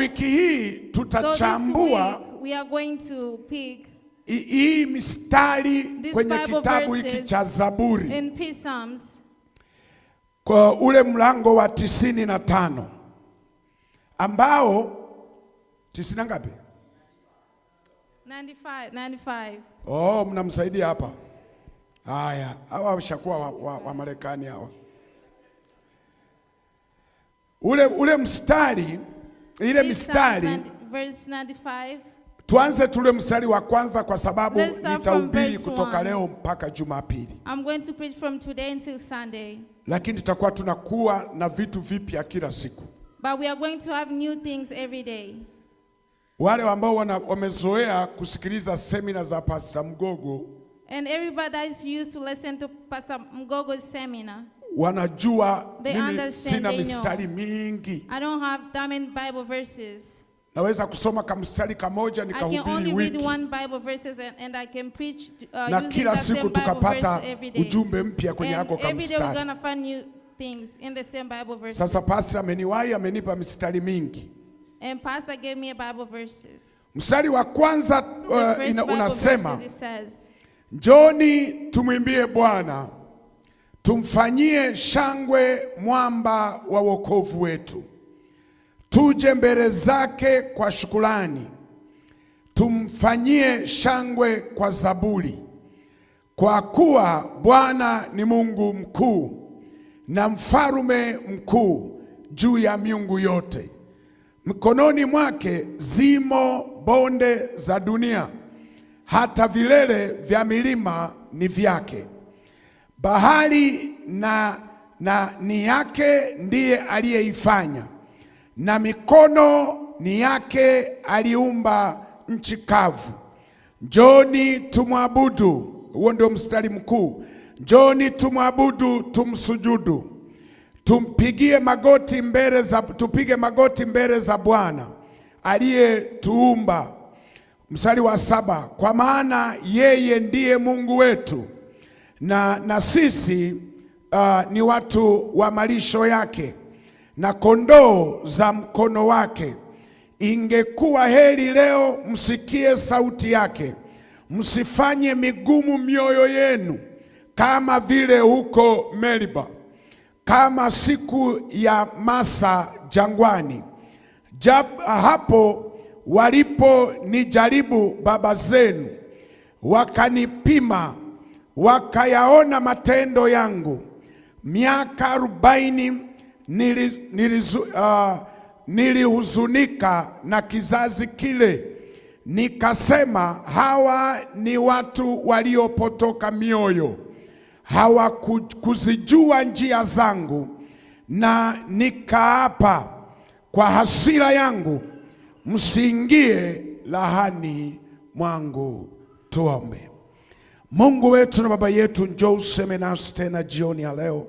wiki hii So this tutachambua week we are going to pick hii mistari These kwenye Bible kitabu hiki verses cha Zaburi in Psalms, kwa ule mlango wa 95 ambao tisini na ngapi? 95, 95. Oh, mnamsaidia hapa. Haya, hawa washakuwa wa Marekani hawa. Ule mstari ile Psalms mistari verse 95. Tuanze tule mstari wa kwanza kwa sababu Let's start from nitahubiri verse kutoka 1. Leo mpaka Jumapili, I'm going to preach from today until Sunday. Lakini tutakuwa tunakuwa na vitu vipya kila siku. But we are going to have new things every day. Wale ambao wamezoea kusikiliza semina za Pastor Mgogo And everybody that is used to listen to Pastor Mgogo's seminar, wanajua they mimi understand, sina they know. mistari mingi. I don't have that many Bible verses. Naweza kusoma kamstari kamoja I can nikahubiri only read wiki one Bible verses and I can preach na using kila that same siku Bible tukapata verse every day. ujumbe mpya kwenye And yako every day we're kamstari. gonna find new things in the same Bible verses. Sasa pastor ameniwahi, amenipa mistari mingi. And Pastor gave me a Bible verses. Mstari wa kwanza The first Bible unasema verses, it says, Njoni tumwimbie Bwana, tumfanyie shangwe mwamba wa wokovu wetu. Tuje mbele zake kwa shukrani, tumfanyie shangwe kwa zaburi. Kwa kuwa Bwana ni Mungu mkuu na mfalme mkuu juu ya miungu yote. Mkononi mwake zimo bonde za dunia, hata vilele vya milima ni vyake. Bahari na ni yake, ndiye aliyeifanya, na mikono ni yake aliumba nchi kavu. Njoni tumwabudu. Huo ndio mstari mkuu. Njoni tumwabudu, tumsujudu, tupige magoti mbele za Bwana aliyetuumba. Mstari wa 7, kwa maana yeye ndiye Mungu wetu na sisi ni watu wa malisho yake na kondoo za mkono wake. Ingekuwa heri leo msikie sauti yake, msifanye migumu mioyo yenu kama vile huko Meriba, kama siku ya Masa jangwani, hapo waliponijaribu baba zenu, wakanipima, wakayaona matendo yangu. Miaka 40 nilihuzunika na kizazi kile, nikasema hawa ni watu waliopotoka mioyo, hawakuzijua njia zangu, na nikaapa kwa hasira yangu, msiingie lahani mwangu. Tuombe. Mungu wetu na Baba yetu, njoo useme nasi tena jioni ya leo.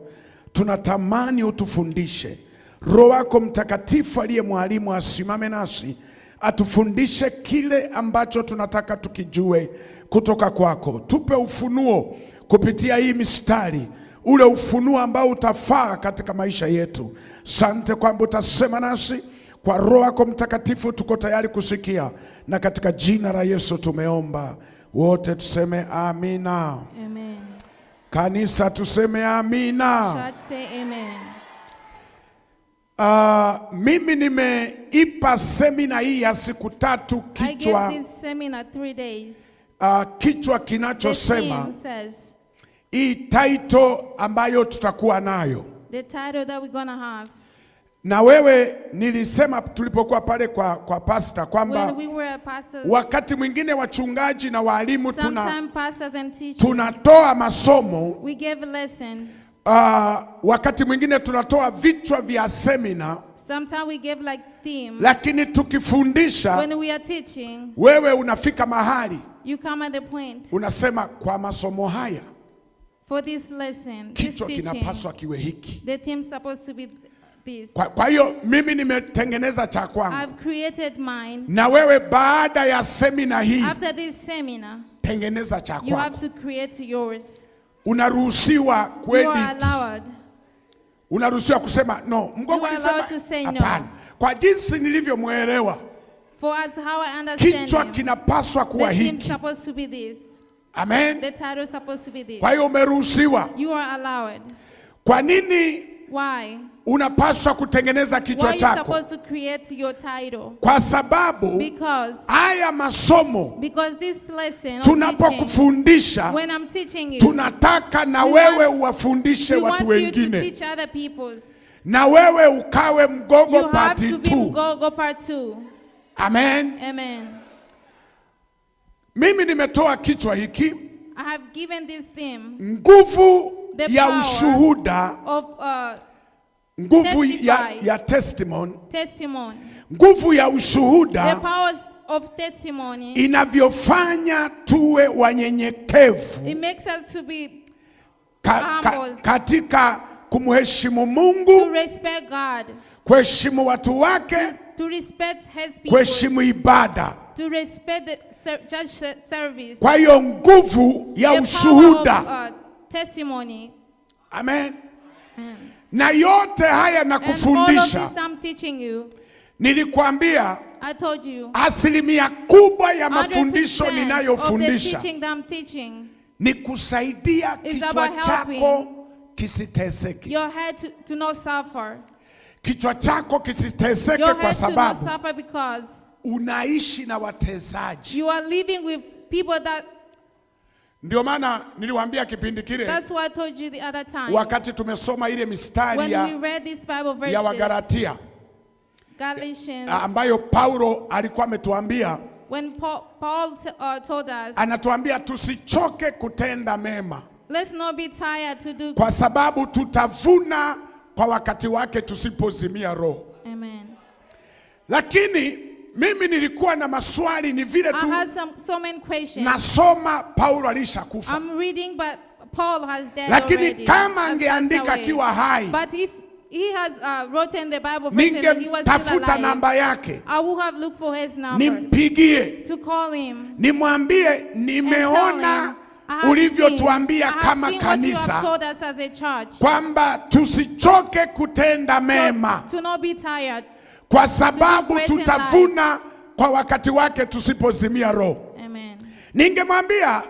Tunatamani utufundishe. Roho wako Mtakatifu aliye mwalimu asimame nasi, atufundishe kile ambacho tunataka tukijue kutoka kwako. Tupe ufunuo kupitia hii mistari, ule ufunuo ambao utafaa katika maisha yetu. Sante kwamba utasema nasi kwa Roho wako Mtakatifu, tuko tayari kusikia, na katika jina la Yesu tumeomba. Wote tuseme amina. Amen. Kanisa tuseme amina. Church say amen. Mimi nimeipa semina hii ya siku 3 I gave this seminar 3 days. Kichwa The kinachosema theme says, hii title ambayo tutakuwa nayo. The title that we're going to have. Na wewe nilisema tulipokuwa pale kwa pastor kwamba When we were pastors, wakati mwingine wachungaji na walimu sometimes pastors and teachers, tunatoa masomo. We gave lessons. Wakati mwingine tunatoa vichwa vya semina. Sometimes we give like theme. Lakini tukifundisha, When we are teaching, wewe unafika mahali you come at the point. unasema kwa masomo haya For this lesson, this kichwa teaching, kinapaswa kiwe hiki. the theme supposed to be this. Kwa hiyo mimi nimetengeneza cha kwangu. I've created mine. Na wewe baada ya semina hii After this seminar, tengeneza cha you have kwako. to create yours. Unaruhusiwa You are kuedit. allowed. Unaruhusiwa kusema no. Mgogo You are alisema allowed to say no. hapana. Kwa jinsi nilivyomwelewa, For us, how I understand kichwa him, kinapaswa kuwa the theme hiki. supposed to be this. Amen. The title is supposed to be this. Kwa hiyo umeruhusiwa. You are allowed. Kwa nini Why? unapaswa kutengeneza Why kichwa are you chako? supposed to create your title? Kwa sababu Because haya masomo because this lesson of teaching, tunapokufundisha when I'm teaching you, tunataka na We wewe uwafundishe we watu want you to wengine, teach other peoples. na wewe ukawe mgogo You have part to be 2. Mgogo part 2. Amen. Amen. Mimi nimetoa kichwa hiki, I have given this theme nguvu The ya power ushuhuda, of nguvu ya, testify. ya testimony, testimony. nguvu ya The ushuhuda power of testimony. inavyofanya tuwe wanyenyekevu It makes us to be humble. katika kumheshimu to Mungu, respect God, kuheshimu watu wake, to respect His people, kuheshimu ibada. to respect the church service. Kwa hiyo nguvu ya The power ushuhuda. of testimony. Amen. Na yote haya And all of nakufundisha, this I'm teaching you. nilikwambia I told you. asilimia kubwa ya mafundisho 100% of the ninayofundisha teaching that I'm teaching ni kusaidia is kichwa about helping chako kisiteseke, your head to not suffer. kichwa chako kisiteseke Your kwa head to not sababu suffer because unaishi na watesaji. you are living with people that. Ndio maana niliwaambia kipindi kile, That's what I told you the other time. wakati tumesoma ile mistari When ya, we read these Bible ya verses, Wagalatia Galatians, ambayo Paulo alikuwa ametuambia, when Paul told us, anatuambia tusichoke kutenda mema, let's not be tired to do. kwa sababu tutavuna kwa wakati wake tusipozimia roho. Amen. Lakini mimi nilikuwa na maswali, ni vile I tu have so many questions. nasoma Paulo alishakufa, I'm reading, but Paul has dead lakini already. kama has passed angeandika away. akiwa hai, But if he has written the Bible verses and he was still ningemtafuta alive, namba yake I would have looked for his numbers nimpigie, to call him nimwambie and tell him, nimeona I have seen, I ulivyotuambia have kama seen what you have kanisa told us as a church. kwamba tusichoke kutenda mema, So, to not be tired. kwa sababu great in tutavuna kwa wakati wake tusipozimia roho. Amen. Ningemwambia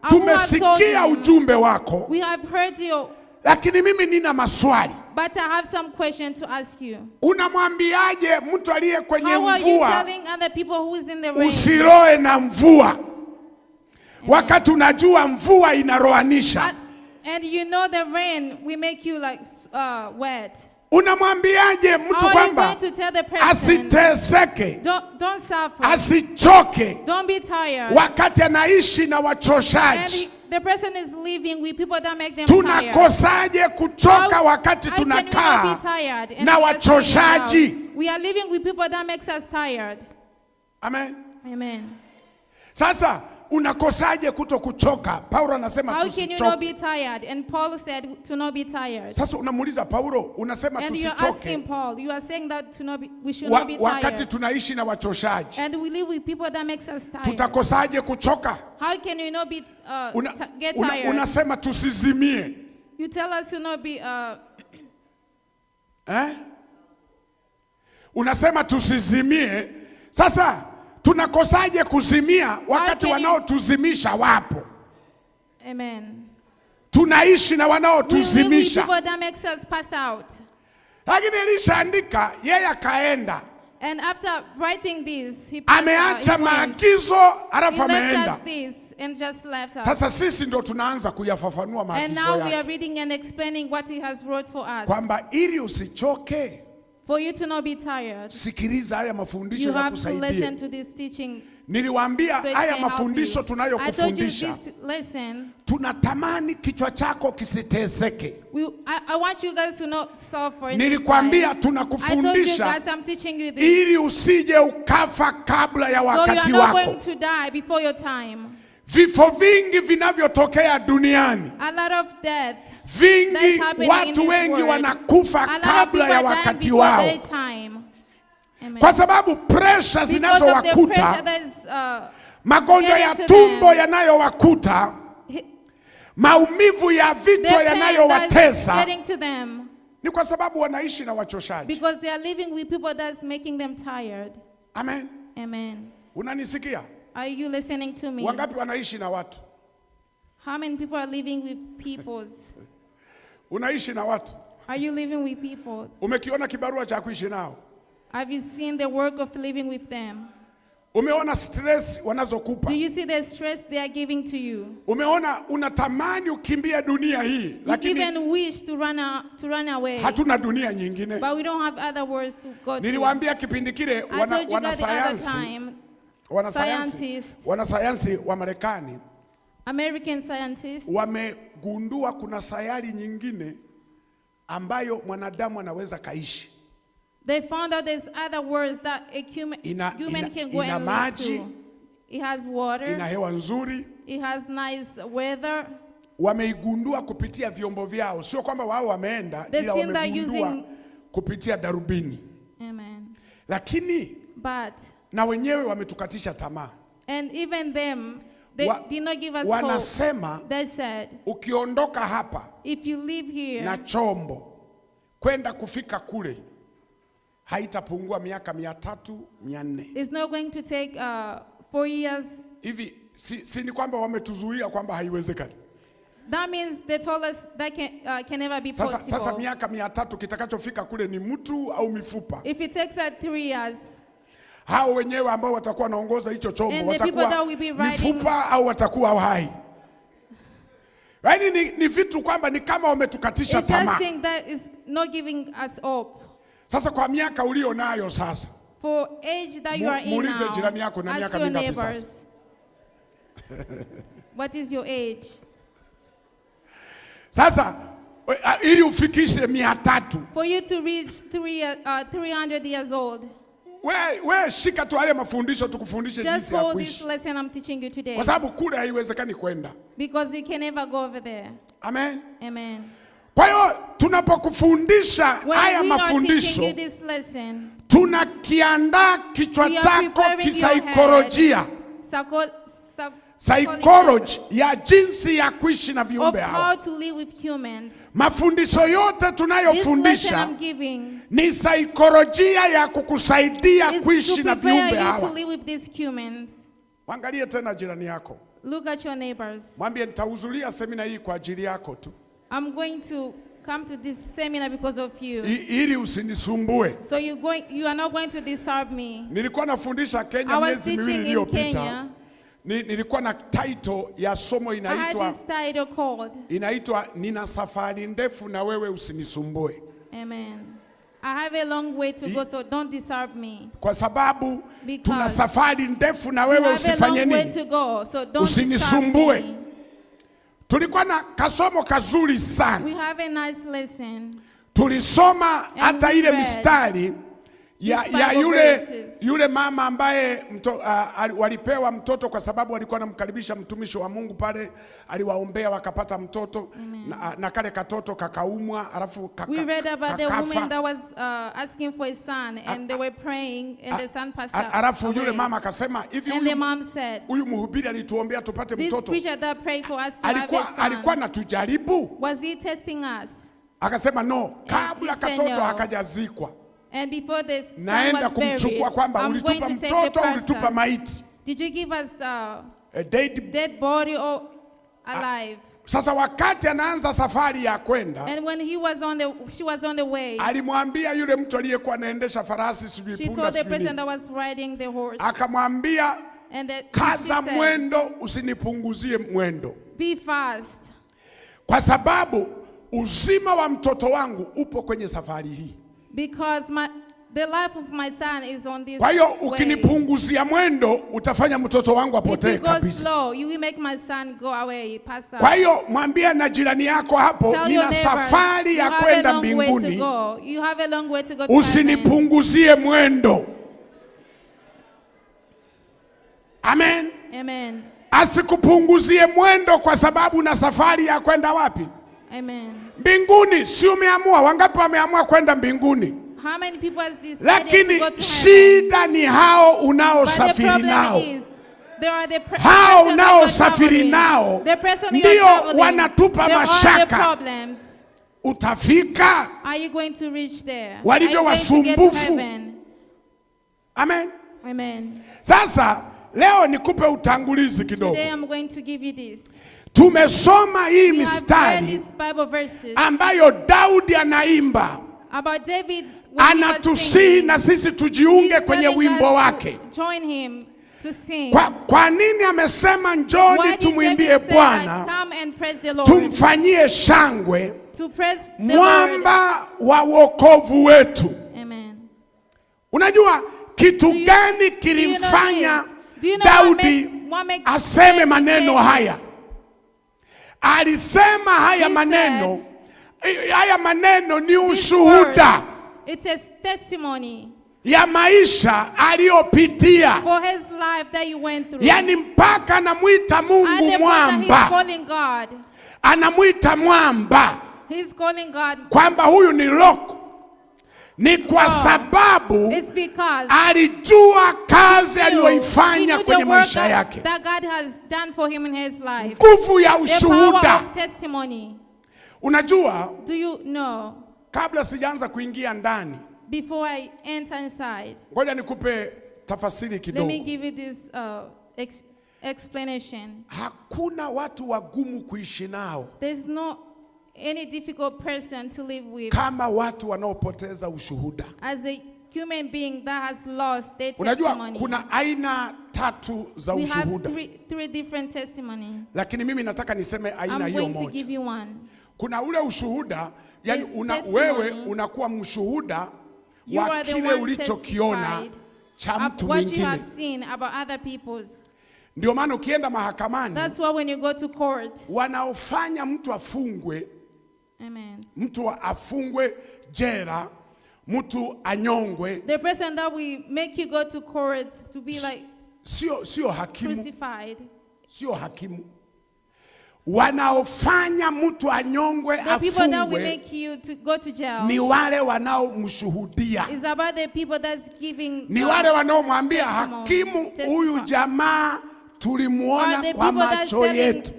I would have told tumesikia him, ujumbe wako, we have heard you, lakini mimi nina maswali. but I have some question to ask you. Unamwambiaje mtu aliye kwenye How are you mvua telling other people who is in the rain usiroe na mvua, wakati unajua mvua inaroanisha? And you know the rain will make you like wet. Unamwambiaje mtu How are you kwamba going to tell the person asiteseke, don't suffer, asichoke don't be tired? wakati anaishi na And wachoshaji? the person is living with people that make them tired. Tunakosaje kuchoka wakati How can we not tunakaa be tired and na we are sitting wachoshaji? down? We are living with people that makes us tired. Amen. Amen. Sasa unakosaje kuto kuchoka? Paulo anasema How can you not tusichoke. be tired? And Paul said to not be tired. Sasa unamuuliza Paulo, unasema And you're tusichoke asking Paul, you are saying that to not be, we should not be wakati tired. tunaishi na wachoshaji, And we live with people that makes us tired. tutakosaje kuchoka? How can you not be get tired? Unasema tusizimie You tell us to not be eh? Unasema tusizimie. Sasa tunakosaje kuzimia wakati wanaotuzimisha wapo? Amen. Tunaishi na We live with wanaotuzimisha, people that makes us pass out. lakini ilishaandika yeye akaenda, And after writing this, he passed out. ameacha He went. maagizo halafu He left ameenda. us this and just left us. Sasa sisi ndo tunaanza kuyafafanua And maagizo now we are yake reading and explaining what he has wrote for us. kwamba ili usichoke, For you to not be tired, sikiliza haya mafundisho you have to yakusaidie. listen to this teaching Niliwaambia so it haya can help mafundisho you. I told you tunayokufundisha, this lesson. tunatamani kichwa chako kisiteseke. I want you guys to not suffer in this Nilikwambia life. I told you tunakufundisha guys, I'm teaching you this. ili usije ukafa kabla ya So you are wakati not wako. going to die before your time. Vifo vingi vinavyotokea duniani, A lot of death vingi, that's happening in watu this wengi world. wanakufa A lot of kabla people ya are dying wakati before wao, their time. Amen. kwa sababu presha Because of the pressure zinazowakuta, that is magonjwa ya getting to tumbo them. yanayowakuta, maumivu ya the vichwa pain that's yanayowatesa. getting to them. Ni kwa sababu wanaishi na wachoshaji. Because they are living with people that's making them tired. Amen. Amen. Unanisikia? Are you listening to me? Wangapi wanaishi na watu? How many people are living with peoples? Unaishi na watu. Are you living with people? Umekiona kibarua cha kuishi nao? Have you seen the work of living with them? Umeona stress wanazokupa? Do you see the stress they are giving to you? Umeona unatamani ukimbie dunia hii, You lakini even wish to run away, hatuna dunia nyingine. but we don't have other words to go to. Niliwaambia kipindi kile I told you guys the other wanasayansi time, wanasayansi scientists, wanasayansi wa Marekani American scientists, wamegundua kuna sayari nyingine ambayo mwanadamu anaweza kaishi. they found out there's other worlds that a human, human can go Ina and live maji, to. It has water. ina hewa nzuri. It has nice weather. Wameigundua kupitia vyombo vyao, sio kwamba wao wameenda, They ila seen that wamegundua kupitia darubini, Amen. lakini But na wenyewe wametukatisha tamaa. and even them, they did not give us hope. Wanasema They said, ukiondoka hapa if you live here na chombo kwenda kufika kule haitapungua miaka 300 400 it's not going to take 4 years. hivi. Si ni kwamba wametuzuia kwamba haiwezekani? That means they told us that can never be Sasa, possible. sasa miaka 300 kitakachofika kule ni mtu au mifupa? If it takes us 3 years, Hao wenyewe ambao watakuwa wanaongoza hicho chombo And the people watakuwa that will be riding- mifupa au watakuwa hai? Yaani ni vitu kwamba ni kama wametukatisha it's just tamaa. think that is not giving us hope. Sasa kwa miaka ulio nayo sasa, For age that you are in Muulize now, jirani yako na ask miaka your mingapi sasa? neighbors, what is your age? Sasa ili ufikishe 300 For you to reach 300 years old, we shika tu haya mafundisho tukufundishe just jinsi ya hold this kuishi, lesson I'm teaching you today. kwa sababu kule haiwezekani kwenda. Because you can never go over there. Amen. Amen. Kwa hiyo tunapokufundisha When haya we are teaching mafundisho you this lesson, tunakiandaa kichwa we are chako preparing your kisaikolojia, head, psychology ya jinsi ya kuishi na of viumbe hawa. how to live with humans. Mafundisho yote This lesson tunayofundisha I'm giving ni saikolojia ya kukusaidia is kuishi to na prepare viumbe you to hawa. live with these humans. Mwangalie tena jirani yako, Look at your neighbors. mwambie nitahudhuria semina hii kwa ajili yako tu, I'm going to come to this seminar because of you. ili usinisumbue. So you are not going to disturb me. Nilikuwa nafundisha Kenya I was miezi miwili teaching in iliyopita. Kenya. Nilikuwa na title ya somo I had inaitwa this title called inaitwa nina safari ndefu na wewe usinisumbue, Amen. I have a long way to go, so don't disturb me. kwa sababu Because tuna safari ndefu na We wewe have a usifanye long way nini? to go, so don't disturb Usinisumbue. me. Tulikuwa na kasomo kazuri sana, We have a nice lesson. tulisoma hata we ile read mistari these ya Bible yule, verses. yule mama ambaye walipewa mtoto kwa sababu alikuwa anamkaribisha mtumishi wa Mungu pale, aliwaombea wakapata mtoto na kale katoto kakaumwa, alafu We read about the woman kakafa. that was asking for a son, and they were praying, and the son passed Alafu yule away. mama akasema hivi, And the huyu mom said, huyu mhubiri alituombea tupate "This mtoto, preacher that prayed for us to have a alikuwa son, anatujaribu? was he testing us?" Akasema no, kabla he said katoto no. hakajazikwa And before the son naenda was buried, kumchukua kwamba I'm going ulitupa to take the mtoto, ulitupa person. maiti, Did you give us the A dead. dead body or alive? Sasa wakati anaanza safari ya kwenda, And when she was on the way, alimwambia yule mtu aliyekuwa anaendesha farasi, sijui she punda, told the sijui person nini, that was riding the horse, akamwambia and that she kaza said, mwendo, usinipunguzie mwendo, "Be fast, kwa sababu uzima wa mtoto wangu upo kwenye safari hii. because the life of my son is on this Kwa hiyo way. ukinipunguzia mwendo utafanya mtoto wangu If apotee you go kabisa. slow, you will make my son go away, pass out." Kwa hiyo mwambie na jirani yako hapo, Tell your nina neighbors, safari you ya have a kwenda long way to mbinguni, go. You have a long way to go to heaven. usinipunguzie mwendo. Amen. Amen. Asikupunguzie mwendo kwa sababu na safari ya kwenda wapi? Amen. Mbinguni. Si umeamua? Wangapi wameamua kwenda mbinguni? How many people has decided to Lakini go to heaven? shida ni hao But the unaosafiri problem nao. is, there are the Hao person that you are unaosafiri traveling. nao The person you are ndio traveling, wanatupa there are the mashaka. problems. Utafika? Are you going to reach there? Walivyo Are you going to get to wasumbufu. heaven? Amen. Amen. Sasa leo nikupe utangulizi kidogo. Today I'm going to give you this. Tumesoma hii We have read mistari these Bible verses ambayo Daudi anaimba, about David when he was anatusihi singing. na sisi tujiunge He's kwenye telling wimbo us to wake. join him to sing. Kwa nini amesema Why njoni did tumwimbie David say that, Bwana, come and praise the Lord? tumfanyie shangwe, To praise the Lord. mwamba wa wokovu wetu? Amen. Unajua kitu Do you- gani Do you know kilimfanya this? Do you know what Daudi makes aseme David maneno say haya? this? Alisema haya He maneno, haya maneno ni This ushuhuda word, it's a testimony ya maisha aliyopitia, for his life that he went through. yaani mpaka anamwita At Mungu the point that he's mwamba, calling God, anamwita mwamba he's calling God. kwamba huyu ni rock, ni kwa sababu It's because alijua kazi he aliyoifanya knew the kwenye work maisha that, yake, that God has done for him in his life. nguvu ya The power ushuhuda. of testimony. Unajua, Do you know? kabla sijaanza kuingia ndani, Before I enter inside, ngoja nikupe tafasiri let me kidogo. give you this explanation. Hakuna watu wagumu kuishi nao There's no any difficult person to live with kama watu wanaopoteza ushuhuda. as a human being that has lost their Unajua testimony. kuna aina tatu za We have ushuhuda, three different testimony. lakini mimi nataka niseme aina I'm hiyo going to moja. give you one. Kuna ule ushuhuda, yani This wewe testimony, unakuwa mshuhuda you wa are the kile one ulichokiona testified cha of mtu what you mwingine. have seen about other people's. Ndio maana ukienda mahakamani, That's why when you go to court, wanaofanya mtu afungwe, amen. mtu afungwe jela, mtu anyongwe, The person that we make you go to court to be like sio hakimu, crucified. sio hakimu. Wanaofanya mtu anyongwe The people that we afungwe make you to go to jail ni wale wanaomshuhudia, is about the people that's giving ni wale wanaomwambia testimony. hakimu, huyu jamaa Are tulimuona the kwa people that's macho telling, yetu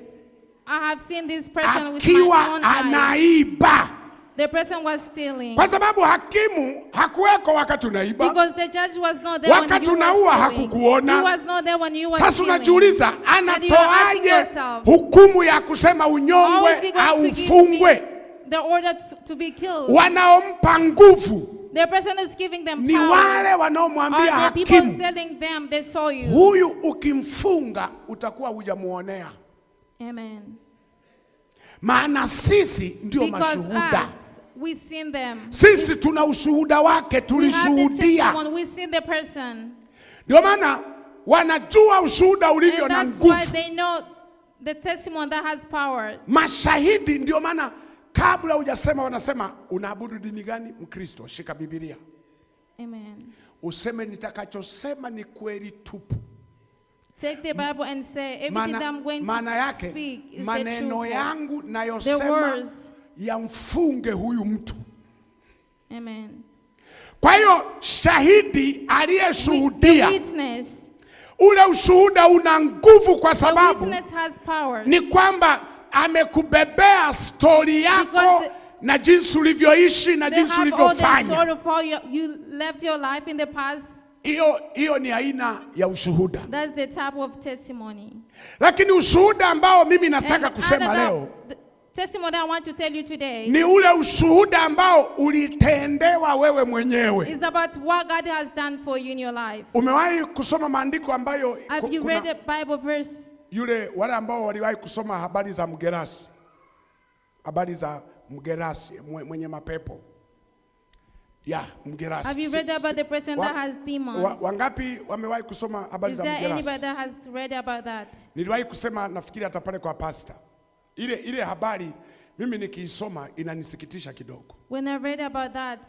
I have seen this person with my akiwa own eyes. anaiba, The person was stealing. kwa sababu hakimu hakuweko wakati unaiba. Because the judge was not there when Wakati you were unaua stealing. hakukuona. He was not there when you were Sasa stealing. unajiuliza, And you are asking anatoaje yourself, hukumu ya kusema how is unyongwe he going au to give ufungwe? me the order to be killed? Wanaompa nguvu The person is giving them ni power. wale wanaomwambia Are the people hakimu, telling them they saw you? huyu ukimfunga utakuwa hujamuonea, Amen. maana sisi ndio Because mashuhuda. us, we seen them. Sisi tuna ushuhuda wake, We have the tulishuhudia. testimony. We seen the person. Ndio maana wanajua ushuhuda ulivyo And na that's why nguvu. they know the testimony that has power. Mashahidi, ndio maana kabla hujasema wanasema unaabudu dini gani? Mkristo, shika Biblia Amen. useme nitakachosema ni kweli tupu. Take the Bible and say everything that I'm going Maana to yake speak is the maneno truth. yangu The nayosema words. yamfunge huyu mtu. Amen. Kwa hiyo shahidi The aliyeshuhudia, witness, ule ushuhuda una nguvu, kwa the sababu witness has power. ni kwamba amekubebea stori yako Because na jinsi ulivyoishi na They jinsi have all the ulivyofanya. story of how you left your life in the past. Hiyo ni aina ya ushuhuda, That's the type of testimony. lakini ushuhuda ambao mimi nataka And kusema other leo the testimony I want to tell you today ni ule ushuhuda ambao ulitendewa wewe mwenyewe. is about what God has done for you in your life. Umewahi kusoma maandiko ambayo Have you kuna read a Bible verse? yule wale ambao waliwahi kusoma habari za Mgerasi, habari za Mgerasi mwenye mapepo ya Mgerasi. Have you read about the person that has demons? Wangapi wamewahi kusoma habari Is za there anybody Mgerasi? that has read about that? Niliwahi kusema nafikiri hata pale kwa pasta, ile habari mimi nikiisoma inanisikitisha kidogo, When I read about that,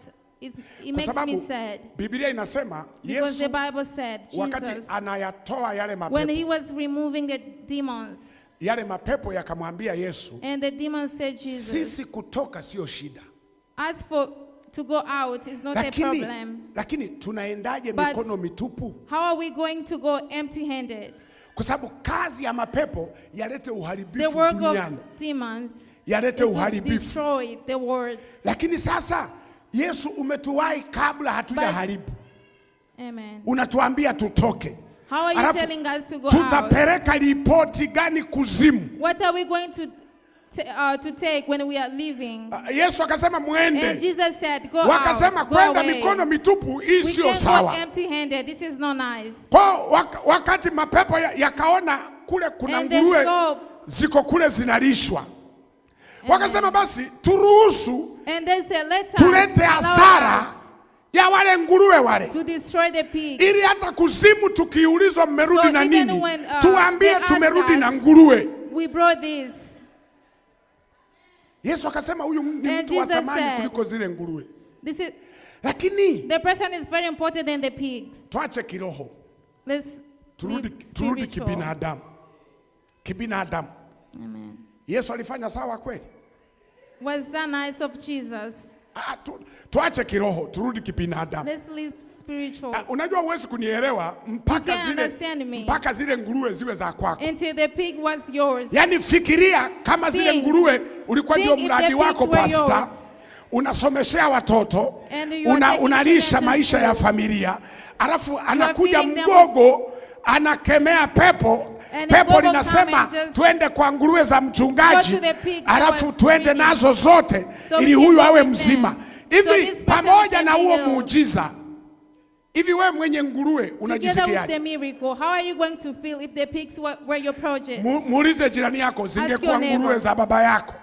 it kwa makes me sababu sad. Biblia inasema Because the Yesu Bible said, wakati Jesus, anayatoa yale when mapepo, he was removing the demons, yale mapepo yakamwambia Yesu, and the demons said, Jesus, sisi kutoka sio shida, as for to go out is not a lakini, problem. lakini tunaendaje But- mikono mitupu? How are we going to go empty-handed? Kwa sababu kazi ya mapepo yalete The uharibifu work of duniani, demons yalete is to uharibifu. destroy the world. Lakini sasa Yesu umetuwahi kabla hatujaharibu. Amen. Unatuambia tutoke. How are you Alafu, telling us to go out? tutapeleka ripoti gani kuzimu? What are we going to take when we are leaving? Ah, Yesu akasema And mwende. Jesus said, go out, Wakasema go kwenda away. mikono mitupu hii We sio can't go sawa. empty-handed. This is not nice. Kwa wakati mapepo yakaona kule kuna And they nguruwe saw, ziko kule zinalishwa, wakasema basi turuhusu and they said, let us tulete allow hasara us ya wale nguruwe wale, to destroy the pigs. ili hata kuzimu tukiulizwa mmerudi So na even nini, when, tuambie they ask tumerudi na us, nguruwe. We brought this. Yesu akasema huyu ni And mtu wa Jesus thamani said, kuliko zile nguruwe. This is Lakini the person is very important than the pigs. tuache kiroho, Let's turudi, live turudi spiritual. kibinadamu. Kibinadamu. Amen. Yesu alifanya sawa kweli? Was that nice of Jesus? Ah, tuache kiroho, turudi kibinadamu. Let's live spiritual. Ah, unajua huwezi kunielewa mpaka You can't zile, understand me. mpaka zile nguruwe ziwe za kwako. Until the pig was yours. Yaani fikiria kama zile Think. nguruwe ulikuwa Think ndio if the mradi pigs wako were pasta, yours. unasomeshea watoto And you are taking unalisha children to maisha ya school. familia, alafu anakuja feeding them mgogo anakemea pepo. And the Pepo gogo linasema come and just twende kwa nguruwe za mchungaji, go to the pigs that alafu was twende feeding. nazo zote So we ili can huyu go awe with them. mzima. So Hivi this person pamoja can na be huo healed. muujiza, hivi wewe mwenye nguruwe Together with unajisikiaje? the miracle, how are you going to feel if the pigs were your project? Muulize jirani yako, zingekuwa your neighbor. nguruwe za baba yako.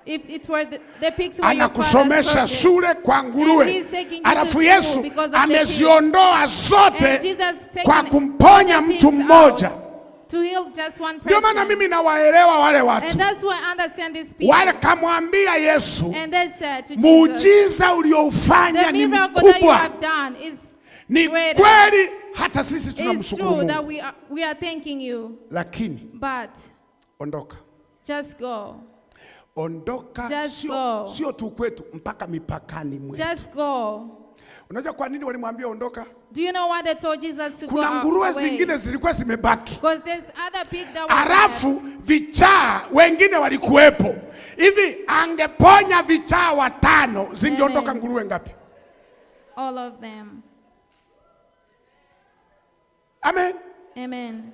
If it were the pigs were your father's Anakusomesha project. shule kwa nguruwe, And he's taking you to alafu school Yesu because of the ameziondoa zote And Jesus taking kwa kumponya all the mtu pigs mmoja. out to heal just one Ndio maana person. mimi nawaelewa wale watu And that's why I understand these people. wale, kamwambia Yesu, And they said to Jesus, muujiza ulioufanya the ni miracle that you mkubwa, have done is ni greater. kweli, hata sisi It's tunamshukuru true that Mungu, we are thanking you, lakini but ondoka, just go. ondoka, Just sio, go. sio tu kwetu, mpaka mipakani mwetu. Just go. Unajua kwa nini walimwambia ondoka? Do you know why they told Jesus to go Kuna nguruwe away? zingine zilikuwa zimebaki, Because there's other pig that were halafu left. vichaa wengine walikuwepo. Hivi angeponya vichaa watano, zingeondoka Amen. nguruwe ngapi? All of them. Amen. Amen.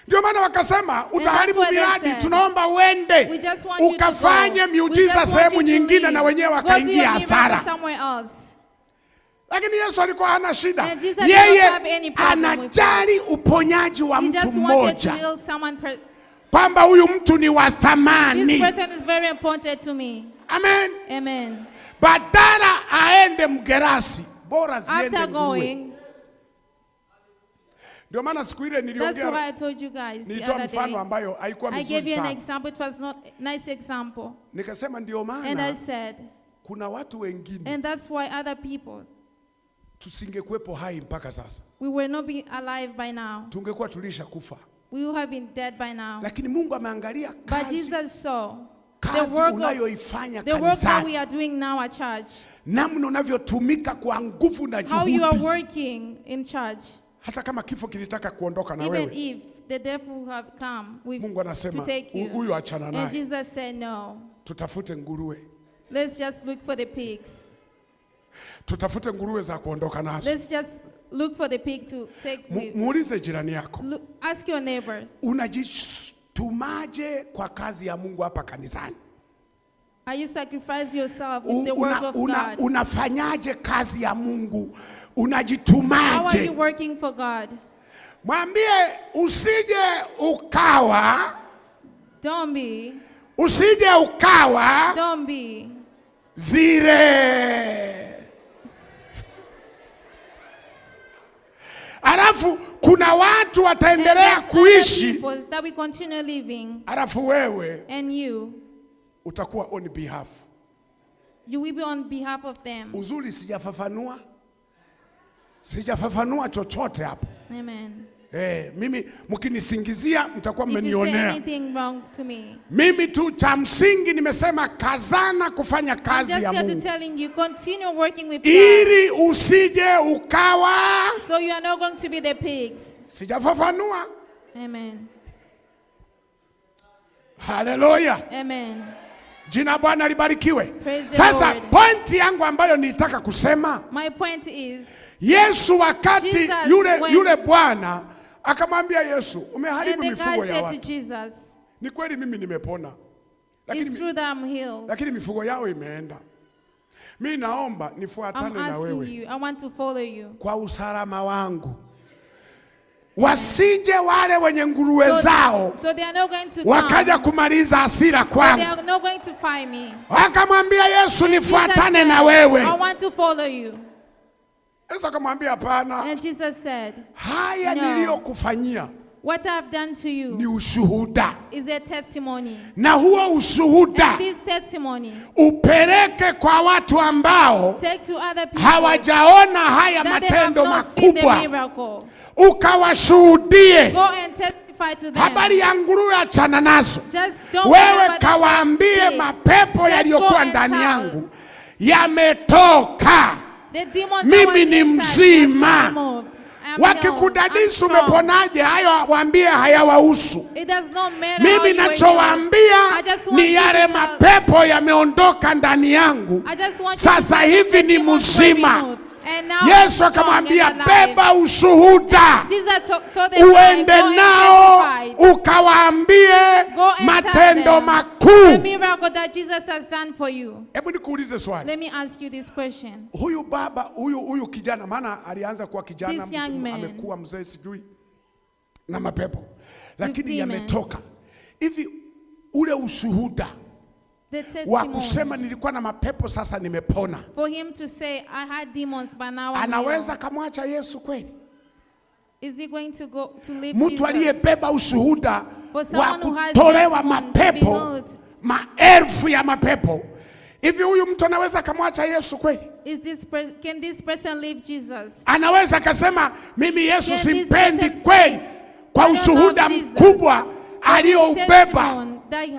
Ndio maana wakasema utaharibu what they miradi, said. tunaomba uende We just want you to go. ukafanye We miujiza just want sehemu you to nyingine, leave. na wenyewe Go do your wakaingia miracle hasara. somewhere else. Lakini Yesu alikuwa hana shida, And Jesus did not yeye have any problem with anajali uponyaji wa He mtu just wanted to mmoja, heal someone. kwamba huyu mtu ni wa This thamani. person is very important to me. Amen. Amen. Badala aende Mgerasi, bora ziende After nguruwe. going, Ndio maana siku ile that's niliongea, why I told you guys the nilitoa other day. mfano ambayo haikuwa I mizuri gave you an sana. example. It was not a nice example. Nikasema ndio And I maana said, kuna watu wengine and that's why other people, tusingekuwepo hai mpaka sasa, we will not be alive by now. tungekuwa tulishakufa, We would have been dead by now. lakini Mungu ameangalia But kazi, Jesus saw the kazi work, of, unayoifanya the work that we kanisani, are doing now at church, namna unavyotumika kwa nguvu na how you are juhudi, working in church, hata kama kifo kilitaka kuondoka na even wewe, if the devil have come with, Mungu to anasema take you. huyu achana And naye, Jesus said, no, tutafute nguruwe, let's just look for the pigs. tutafute nguruwe za kuondoka nazo. Let's just look for the pig to take with. Muulize jirani yako, Look, ask your neighbors, unajitumaje kwa kazi ya Mungu hapa kanisani? are you sacrifice yourself with the work of God? Unafanyaje kazi ya Mungu? How are Unajitumaje? you working for God? Mwambie usije ukawa, Don't be, usije ukawa don't be zile. Alafu kuna watu And wataendelea there's other kuishi, peoples that we continue living, alafu wewe and you, utakuwa on behalf. you will be on behalf of them. Uzuri sijafafanua, sijafafanua chochote hapo. Amen. Mimi mkinisingizia mtakuwa If you say mmenionea. anything wrong to me, Mimi tu cha msingi nimesema kazana kufanya I'm kazi just ya here to Mungu telling you, continue working with God, ili usije ukawa. so you are not going to be the pigs. Sijafafanua. Amen. Haleluya! Amen. Jina Bwana libarikiwe. Praise the Sasa Lord. Pointi yangu ambayo nilitaka kusema, My point is, Yesu wakati Jesus yule bwana akamwambia Yesu, and umeharibu the guy mifugo ya said to watu. Jesus, Ni kweli mimi nimepona, it's true that I'm healed. lakini mifugo yao imeenda. Mimi naomba I'm nifuatane na asking wewe you, I want to follow you. kwa usalama wangu, wasije wale wenye nguruwe zao So they are not going to come. wakaja kumaliza hasira So they kwangu. are not going to find me. Akamwambia Yesu, Jesus nifuatane said, na wewe. I want to follow you. Yesu akamwambia hapana, And Jesus said, haya No. niliyokufanyia what I have done to you ni ushuhuda, is a testimony. na huo ushuhuda And this testimony, upeleke kwa watu ambao take to other people hawajaona haya that they have matendo not seen the makubwa, miracle. ukawashuhudie. Go and testify to them. Habari ya nguruwe achana nazo. Just don't worry Wewe about the kawaambie pigs. mapepo Just yaliyokuwa go and ndani tell yangu yametoka. The demons that Mimi was ni inside has mzima. been removed. I am healed. Wakikudadisi I'm strong. umeponaje, hayo waambie hayawahusu. It does not matter how Mimi you were healed. nachowaambia I just want ni you to yale tell- mapepo yameondoka ndani yangu, I just want you to sasa tell hivi the ni demons were mzima. removed. And now I'm Yesu strong and akamwambia alive. beba ushuhuda, Jesus told the guy, uende go and nao testify. ukawaambie Go and tell matendo them the makuu. miracle that Jesus has done for you. Hebu nikuulize swali. Let me ask you this question. Huyu baba huyu kijana, maana alianza kuwa kijana, This young man. amekuwa mzee sijui na mapepo, lakini demons. yametoka hivi. Ule ushuhuda The wa testimony kusema nilikuwa na mapepo sasa nimepona, for him to say, I had demons, but now I'm anaweza healed. kamwacha Yesu kweli? Is he going to go to leave Mtu Jesus? aliyebeba ushuhuda For wa someone who has kutolewa testimony to be mapepo, healed. maelfu ya mapepo, hivi huyu mtu anaweza kamwacha Yesu kweli? Is this can this person leave Jesus? Anaweza akasema mimi Yesu Can this simpendi person kweli, say, kwa I don't love ushuhuda Jesus? mkubwa For this aliyoubeba. testimony that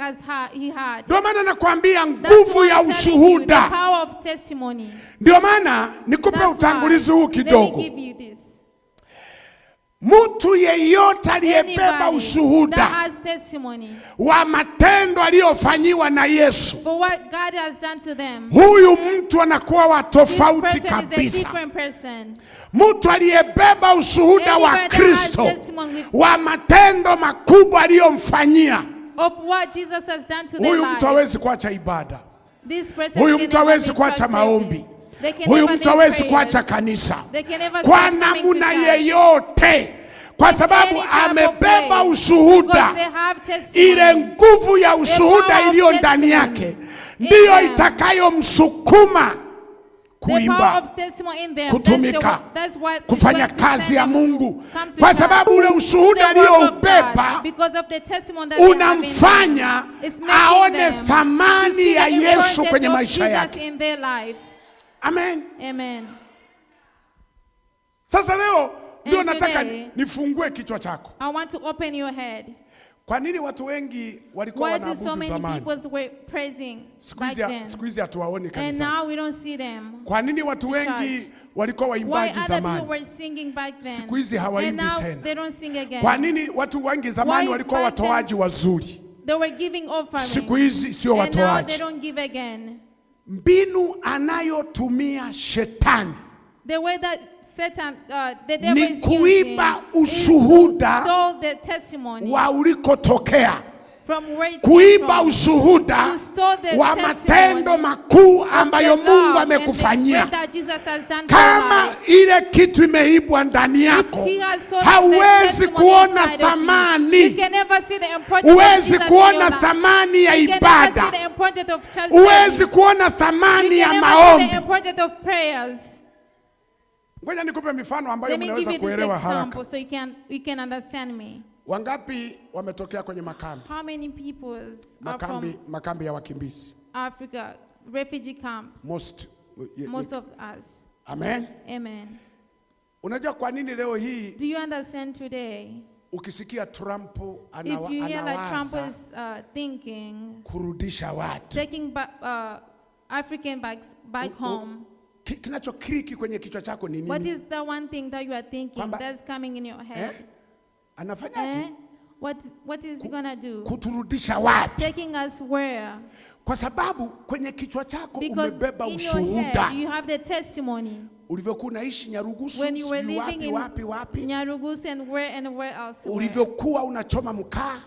he had. Ndio maana nakwambia That's nguvu why ya I'm telling you, the ushuhuda. power of testimony. Ndio maana nikupe That's utangulizi why. huu Let me kidogo. give you this. Mtu yeyote aliyebeba Anybody that ushuhuda has testimony wa matendo aliyofanyiwa na Yesu, for what God has done to them, huyu mtu anakuwa wa this tofauti person is a kabisa. different person. Mtu aliyebeba ushuhuda wa Anybody that has Kristo testimony wa matendo makubwa aliyomfanyia, of what Jesus has done to their huyu mtu life, hawezi kuacha ibada, this person huyu can mtu never hawezi leave kuacha church maombi, service. They can huyu never mtu leave hawezi kuacha prayers. kanisa They can never kwa stop coming to namna church. yeyote, kwa sababu Any type of amebeba way, ushuhuda. because they have testimony. Ile nguvu ya ushuhuda power of iliyo ndani testimony yake in ndiyo them. itakayomsukuma The power kuimba, of testimony in them. kutumika, That's what is kufanya going to kazi send ya them to Mungu, come to kwa church. sababu ule ushuhuda The work of God, aliyoubeba because of the testimony that they have in them, unamfanya it's making aone them to thamani see ya the Yesu importance kwenye of maisha Jesus yake. in their life. Amen. Amen. Sasa leo ndio And nataka today, nifungue kichwa chako. I want to open your head. Kwa nini watu wengi walikuwa Why do so wanaabudu many zamani? people were praising Siku back hizi then? siku hizi hatuwaoni And kanisani. now we don't see them. Kwa nini watu to wengi church. walikuwa Why waimbaji other people zamani? were singing back then? Siku hizi And hawaimbi now tena. they don't sing again. Kwa nini watu wengi zamani Why walikuwa back then watoaji wazuri? They were giving offering. Siku hizi sio And now they watoaji. don't give again. Mbinu anayotumia shetani The way that Satan, the devil ni is using kuiba is to ushuhuda stole the testimony wa ulikotokea, from where it came kuiba from. ushuhuda To stole the wa testimony matendo makuu ambayo the love Mungu and the amekufanyia. great that Jesus has done for your Kama life. ile kitu imeibwa ndani yako, He has sold the hauwezi testimony kuona inside of you. You thamani, can never see the importance of huwezi Jesus in your kuona life. thamani ya You can never see ibada, the importance of church huwezi service. kuona You thamani ya can never see maombi. the importance of prayers. Ngoja nikupe mifano ambayo Let me give mnaweza you this kuelewa haraka. example so you can understand me. Wangapi wametokea kwenye makambi? How many people are from Makambi ya wakimbizi. Africa, refugee camps? Most, Most of us. Amen. Amen. Unajua kwa nini leo hii Do you understand today? ukisikia Trump If you hear like Trump anawaza is thinking, kurudisha watu, taking back, African back home, kinachokiriki kwenye kichwa chako ni what nini? is the one thing that you are thinking Kwamba- that's coming in your head? Anafanyaje? Eh? What is he gonna do? Kuturudisha wapi? Taking us where? Kwa sababu kwenye kichwa chako Because umebeba in your ushuhuda head you have the testimony. Ulivyokuwa unaishi Nyarugusu, When you were sijui living wapi in wapi wapi, Nyarugusu and where else? Where? Ulivyokuwa unachoma mkaa,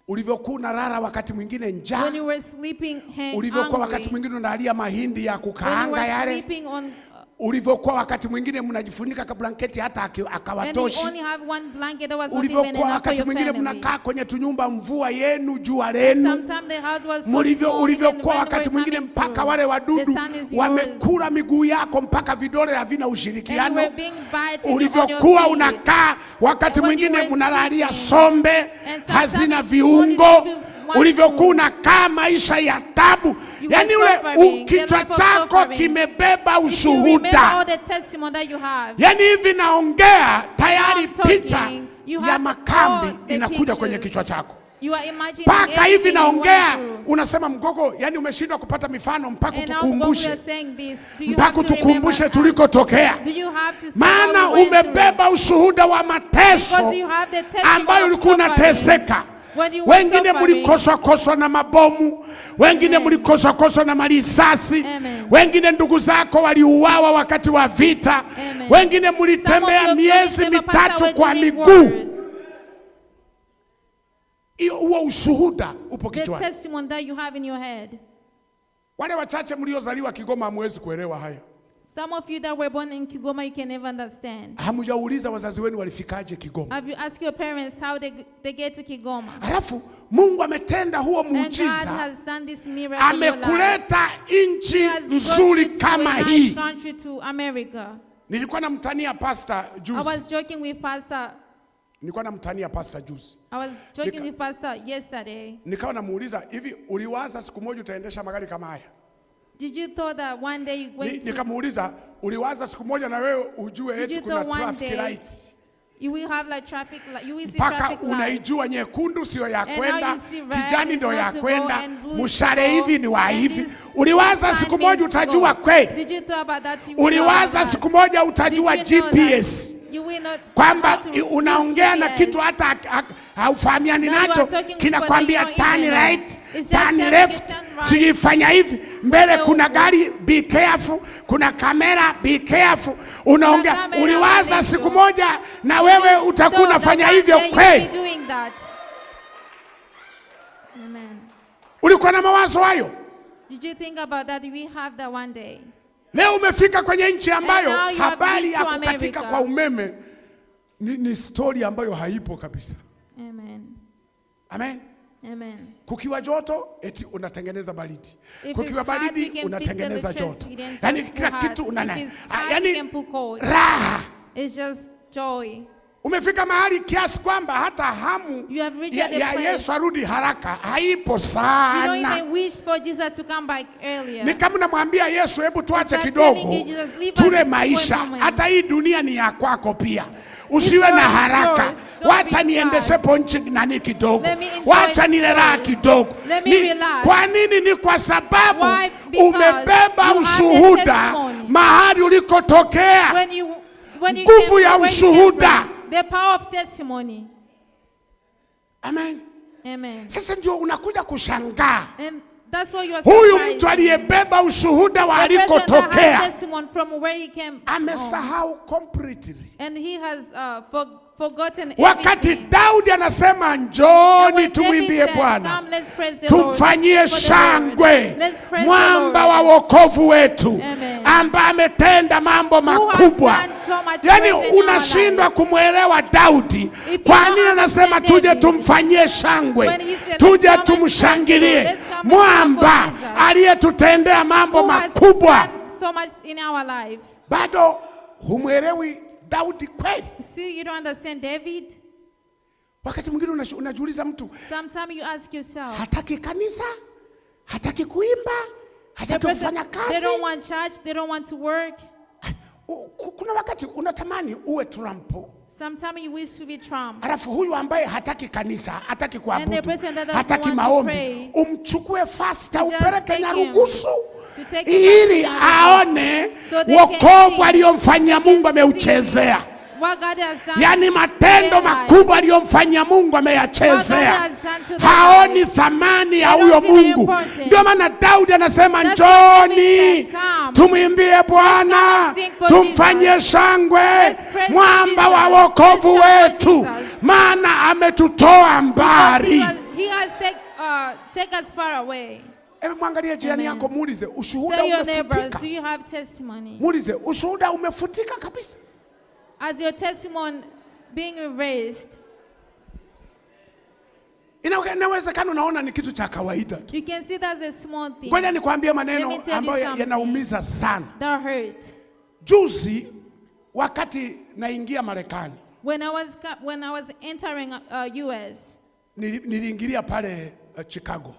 ulivyokuwa unalala wakati mwingine njaa, When you were sleeping ulivyokuwa wakati hungry, mwingine unalia mahindi ya when you kukaanga were yale, sleeping on, ulivyokuwa wakati mwingine mnajifunika kablanketi hata and you akawatoshi, only have one blanket that was not even ulivyokuwa enough for wakati your mwingine family. mnakaa kwenye tunyumba, mvua yenu jua lenu, Sometimes the house was so mulivyo small, even ulivyokuwa when wakati we're mwingine coming mpaka through, wale the wadudu sun is yours. wamekula miguu yako mpaka vidole havina And you ushirikiano. were being bitten on your Ulivyokuwa feet. unakaa wakati And when you mwingine were mnalalia sitting, sombe and sometimes hazina only viungo, sleeping one ulivyokuwa foot. unakaa maisha ya tabu, You were yani ule suffering, the kichwa life of chako suffering. kimebeba If you remember ushuhuda. all the testimony that you have, Yani hivi naongea tayari I'm talking, picha you ya have makambi all the inakuja kwenye pictures. kichwa chako. You are imagining Mpaka hivi everything you went naongea through. unasema Mgogo, yani umeshindwa kupata mifano mpaka And now Mgogo, you tukumbushe, are saying this. Do you mpaka have to remember tukumbushe us? tulikotokea. Do you have to say Maana what we went through? umebeba ushuhuda wa mateso Because you have the testimony ambayo of ulikuwa suffering. unateseka. When you were Wengine suffering. mlikoswa koswa na mabomu, wengine Amen. mlikoswa koswa na marisasi, Amen. wengine ndugu zako waliuawa wakati wa vita, Amen. wengine Some of mlitembea your miezi family members passed mitatu away kwa during miguu. war. Hiyo huo ushuhuda upo The kichwani. testimony that you have in your head. Wale wachache mliozaliwa Kigoma hamwezi kuelewa haya. Some of you that were born in Kigoma, you can never understand. Hamjauliza wazazi wenu walifikaje Kigoma. Have you asked your parents how they get to Kigoma? Halafu Mungu ametenda huo And God muujiza, has done this miracle in your life. amekuleta nchi He has brought nzuri you to kama a nice hii. country to America. Nilikuwa namtania pastor I juzi, was joking with Pastor. nilikuwa namtania pastor juzi, I was joking with Pastor yesterday. nikawa namuuliza hivi, uliwaza siku moja utaendesha magari kama haya? Did you thought that one day you went to, Nikamuuliza, uliwaza siku moja na wewe ujue Did eti you kuna thought one traffic day light you will have like traffic light, you will see mpaka traffic light. unaijua nyekundu sio ya And now kwenda, you see red kijani is ndio not ya to go kwenda, and blue is to mshale go, hivi ni wa and hivi. this Uliwaza sign siku moja means to utajua go. kweli? Did you thought about that? You will know about Uliwaza that. siku moja Did utajua you know that GPS you will not kwamba how to use unaongea na GPS? kitu hata haufahamiani Now you are nacho, talking with kinakwambia but you don't turn even know. right, It's just turn telling you left, turn right. sijifanya hivi mbele, No. kuna gari be careful, kuna kamera be careful. Unaongea, Kuna kamera uliwaza wanacho. siku moja na wewe utakuwa So that unafanya one hivyo day you will kweli? be doing that. Amen. Ulikuwa na mawazo hayo? Did you think about that? We have that one day. Leo umefika kwenye nchi ambayo And now you have habari reached ya to kukatika America. kwa umeme ni stori ambayo haipo kabisa. Amen. Amen. Amen. Kukiwa joto eti unatengeneza baridi, If kukiwa it's hot, you baridi can fix the unatengeneza joto, electricity and yani just kila put hot. kitu unana, If it's hot, you yani can put cold. raha. It's just joy. Umefika mahali kiasi kwamba hata hamu You have reached ya, the ya place. Yesu arudi haraka haipo You don't sana. even wish for Jesus to come back earlier. Ni kama namwambia Yesu, hebu tuache It's like kidogo telling you, Jesus, leave us tule for a maisha, moment. hata hii dunia ni ya kwako pia, usiwe It's na yours, haraka. yours. Don't Wacha be niendeshepo nchi nani kidogo, Let me enjoy wacha this nile raha place. kidogo. Let me relax. Kwa nini? Ni kwa sababu Why? Because umebeba you have the ushuhuda testimony. mahali ulikotokea. When you Nguvu came ya from where you came ushuhuda. from, the power of testimony. Amen. Amen. Sasa ndio unakuja kushangaa And that's why you are huyu surprised. mtu aliyebeba ushuhuda wa The person that has alikotokea testimony from where he came from. amesahau completely. And he has forgotten Wakati everything. Daudi anasema And njooni when David tumwimbie said, Bwana, "Come, let's praise the Lord, tumfanyie let's sing for the Lord. shangwe Let's praise the mwamba Lord." wa wokovu wetu Amen. ambaye ametenda mambo Who has makubwa. done so much Yani great in our unashindwa life. kumwelewa Daudi. you Kwa don't nini anasema understand tuje David, tumfanyie shangwe, when he said, tuje "Let's come and praise the tumshangilie Lord, let's come and mwamba clap for Jesus," aliyetutendea mambo Who has makubwa? done so much in our life. Bado humwelewi Daudi kweli? See, you don't understand David. Wakati mwingine unajiuliza mtu Sometimes you ask yourself, hataki kanisa, hataki kuimba, the hataki person, kufanya they kazi. don't want church, they don't want to work. Kuna wakati unatamani uwe Trump, Sometimes you wish to be Trump. alafu huyu ambaye hataki kanisa, hataki And the kuabudu, person that doesn't hataki want to maombi, pray, umchukue fasta to just upeleke take him, Nyarugusu to take him ili back to Nyarugusu, aone so they can wokovu see, aliyomfanyia they can Mungu ameuchezea. What God has done Yaani to matendo their life. Makubwa aliyomfanyia Mungu What God ameyachezea, has done to their haoni life. thamani ya They huyo don't see the Mungu. importance. Ndio maana Daudi anasema That's why David njoni said, "Come. tumwimbie Bwana, Let's come and sing for tumfanyie Jesus. shangwe Let's praise mwamba wa Jesus. wokovu Let's shout for wetu, Jesus. maana ametutoa Because mbali. he has take us far away. Hebu mwangalie jirani Amen. yako, muulize ushuhuda Tell your neighbors, umefutika. do you have testimony? Muulize ushuhuda umefutika kabisa. As your testimony being erased, Inawezekana unaona ni kitu cha kawaida tu. you can see that's a small thing Ngoja nikwambie Let maneno me tell you ambayo something. Yanaumiza sana. That hurt. Juzi wakati naingia Marekani, When I was entering US, niliingilia pale Chicago,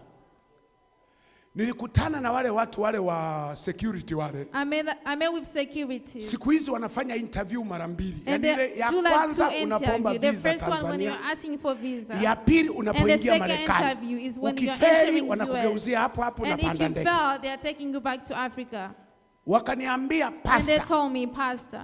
nilikutana na wale watu wale wa security wale. I met with security. Siku hizi wanafanya interview mara mbili, And yaani they ile ya do like kwanza two unapoomba interview. The visa first one when Tanzania, you're asking for visa. ya pili And the unapoingia second Marekani. interview is when you're Ukifeli entering US. wanakugeuzia hapo hapo, And if unapanda you ndege. fail, they are taking you back to Africa. Wakaniambia, And they pastor, told me, "Pastor,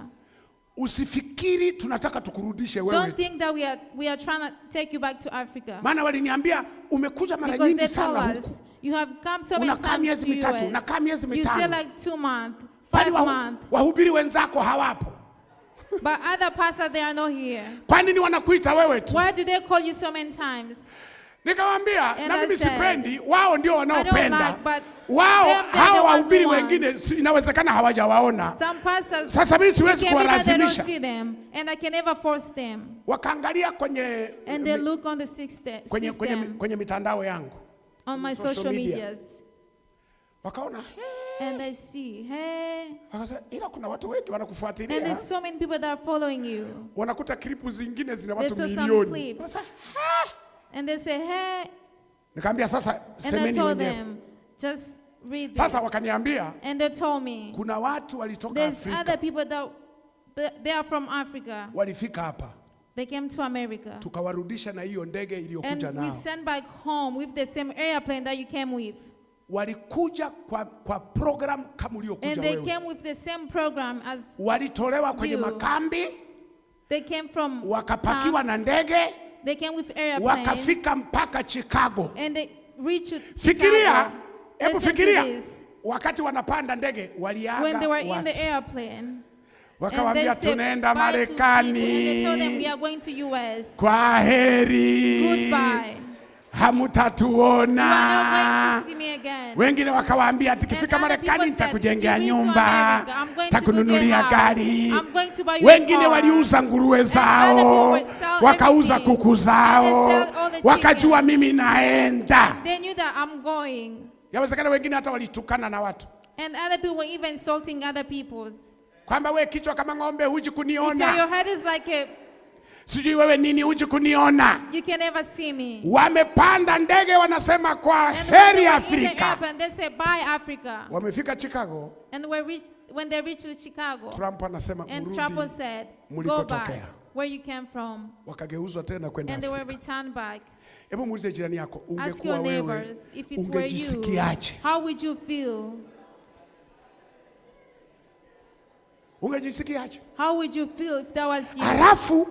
usifikiri tunataka tukurudishe wewe don't tu." think that we are trying to take you back to Africa. Maana waliniambia umekuja mara Because nyingi they told sana huku. us, you have come so many Unakaa times miezi to mitatu, US. unakaa miezi You stay mitano. like 2 months, Kwani 5 months. wahubiri wenzako hawapo? But other pastors, they are not here. Kwa nini wanakuita wewe tu? Why do they call you so many times? Nikamwambia And na I mimi said, sipendi, wao ndio I don't wanaopenda. like, but Wao them, they're the hao ones who wahubiri want. wengine inawezekana hawajawaona. Some pastors, Sasa mimi it siwezi can be that they don't kuwalazimisha. see them, and I can never force them. Wakaangalia kwenye And they look on the kwenye, kwenye, system, kwenye mitandao yangu on my social social media. medias, Wakaona and they see, hey, wakasema, ila kuna watu wengi and wanakufuatilia, there's so many people that are following you. Wanakuta klipu zingine zina They watu saw some milioni. clips. Sasa, And they say, hey, nikamwambia sasa, and I semeni told wenyewe. them, just read this. Sasa wakaniambia And they told me, kuna watu walitoka there's Afrika other people that they are from Africa. Walifika hapa They came to America. Tukawarudisha na hiyo ndege And iliyokuja we nao. sent back home with the same airplane that you came with. Walikuja kwa program kama uliokuja And they wewe. came with the same program as Walitolewa kwenye you. Makambi They came from wakapakiwa na camps. ndege They came with airplane. Wakafika mpaka Chicago. And they reached to Fikiria, Chicago. hebu Listen to fikiria, this. Wakati wanapanda ndege When they waliaga were in the watu airplane, and they wakawaambia said tunaenda bye to people, and they told them, Marekani, we are going to US. Kwa heri, Goodbye. You hamutatuona. are not going to see me again. Wengine wakawaambia tukifika And other Marekani people said, nitakujengea "If you reach to nyumba, America, I'm going to build you a takununulia house. gari. I'm going to buy you a Wengine car." waliuza nguruwe And other zao, people would sell wakauza everything. kuku And they zao, sell all the wakajua chickens. mimi naenda. They knew that I'm going. Yawezekana wengine hata walitukana na watu And other people were even insulting other people's. Kwamba we kichwa kama ng'ombe huji If kuniona, your head is like a, sijui wewe nini huji kuniona. You can never see me. Wamepanda ndege wanasema kwa And when they heri were in the Afrika. airplane, they said, "Bye, Africa." Wamefika Chicago, And when they reached to Chicago, Trump anasema and Trump mrudi said, "Go mulikotokea. back where you came from." Wakageuzwa tena kwenda And they were Afrika. returned back. Hebu muulize jirani yako, Ask ungekuwa your wewe neighbors, if it were you, ungejisikiaje? How would you feel? Ungejisikiaje? How would you feel if that was you? Halafu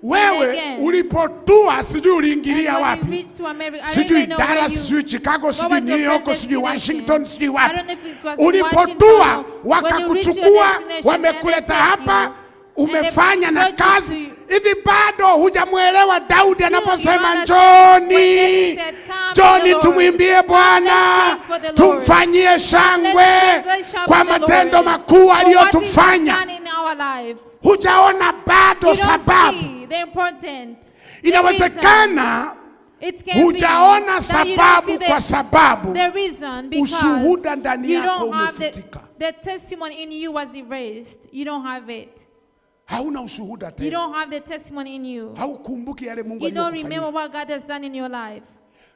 wewe again, ulipotua sijui uliingilia And when you wapi, reached to America, I don't sijui even know where Dallas, you, sijui Chicago, what sijui was your New York, first sijui destination? Washington, sijui I wapi. don't know if it was Ulipotua Washington. When you reach your wakakuchukua, destination and they wamekuleta take hapa, you, and they umefanya na brought you kazi to hivi, bado hujamwelewa Daudi anaposema you understand njoni, when David said, "Come to the njoni Lord. tumwimbie Bwana, Let's sing for the Lord. Tumfanyie shangwe Let's shout kwa for the matendo Lord. makuu For what he has aliyotufanya. done in our life. Hujaona bado You don't sababu. see the important. The reason. Inawezekana It can be hujaona that you don't sababu see kwa sababu the reason because ushuhuda ndani you yako don't have umefutika. the testimony in you was erased. You don't have it. Hauna ushuhuda You tena, don't have the testimony in you. Haukumbuki yale Mungu You don't aliyokufanyia. remember what God has done in your life.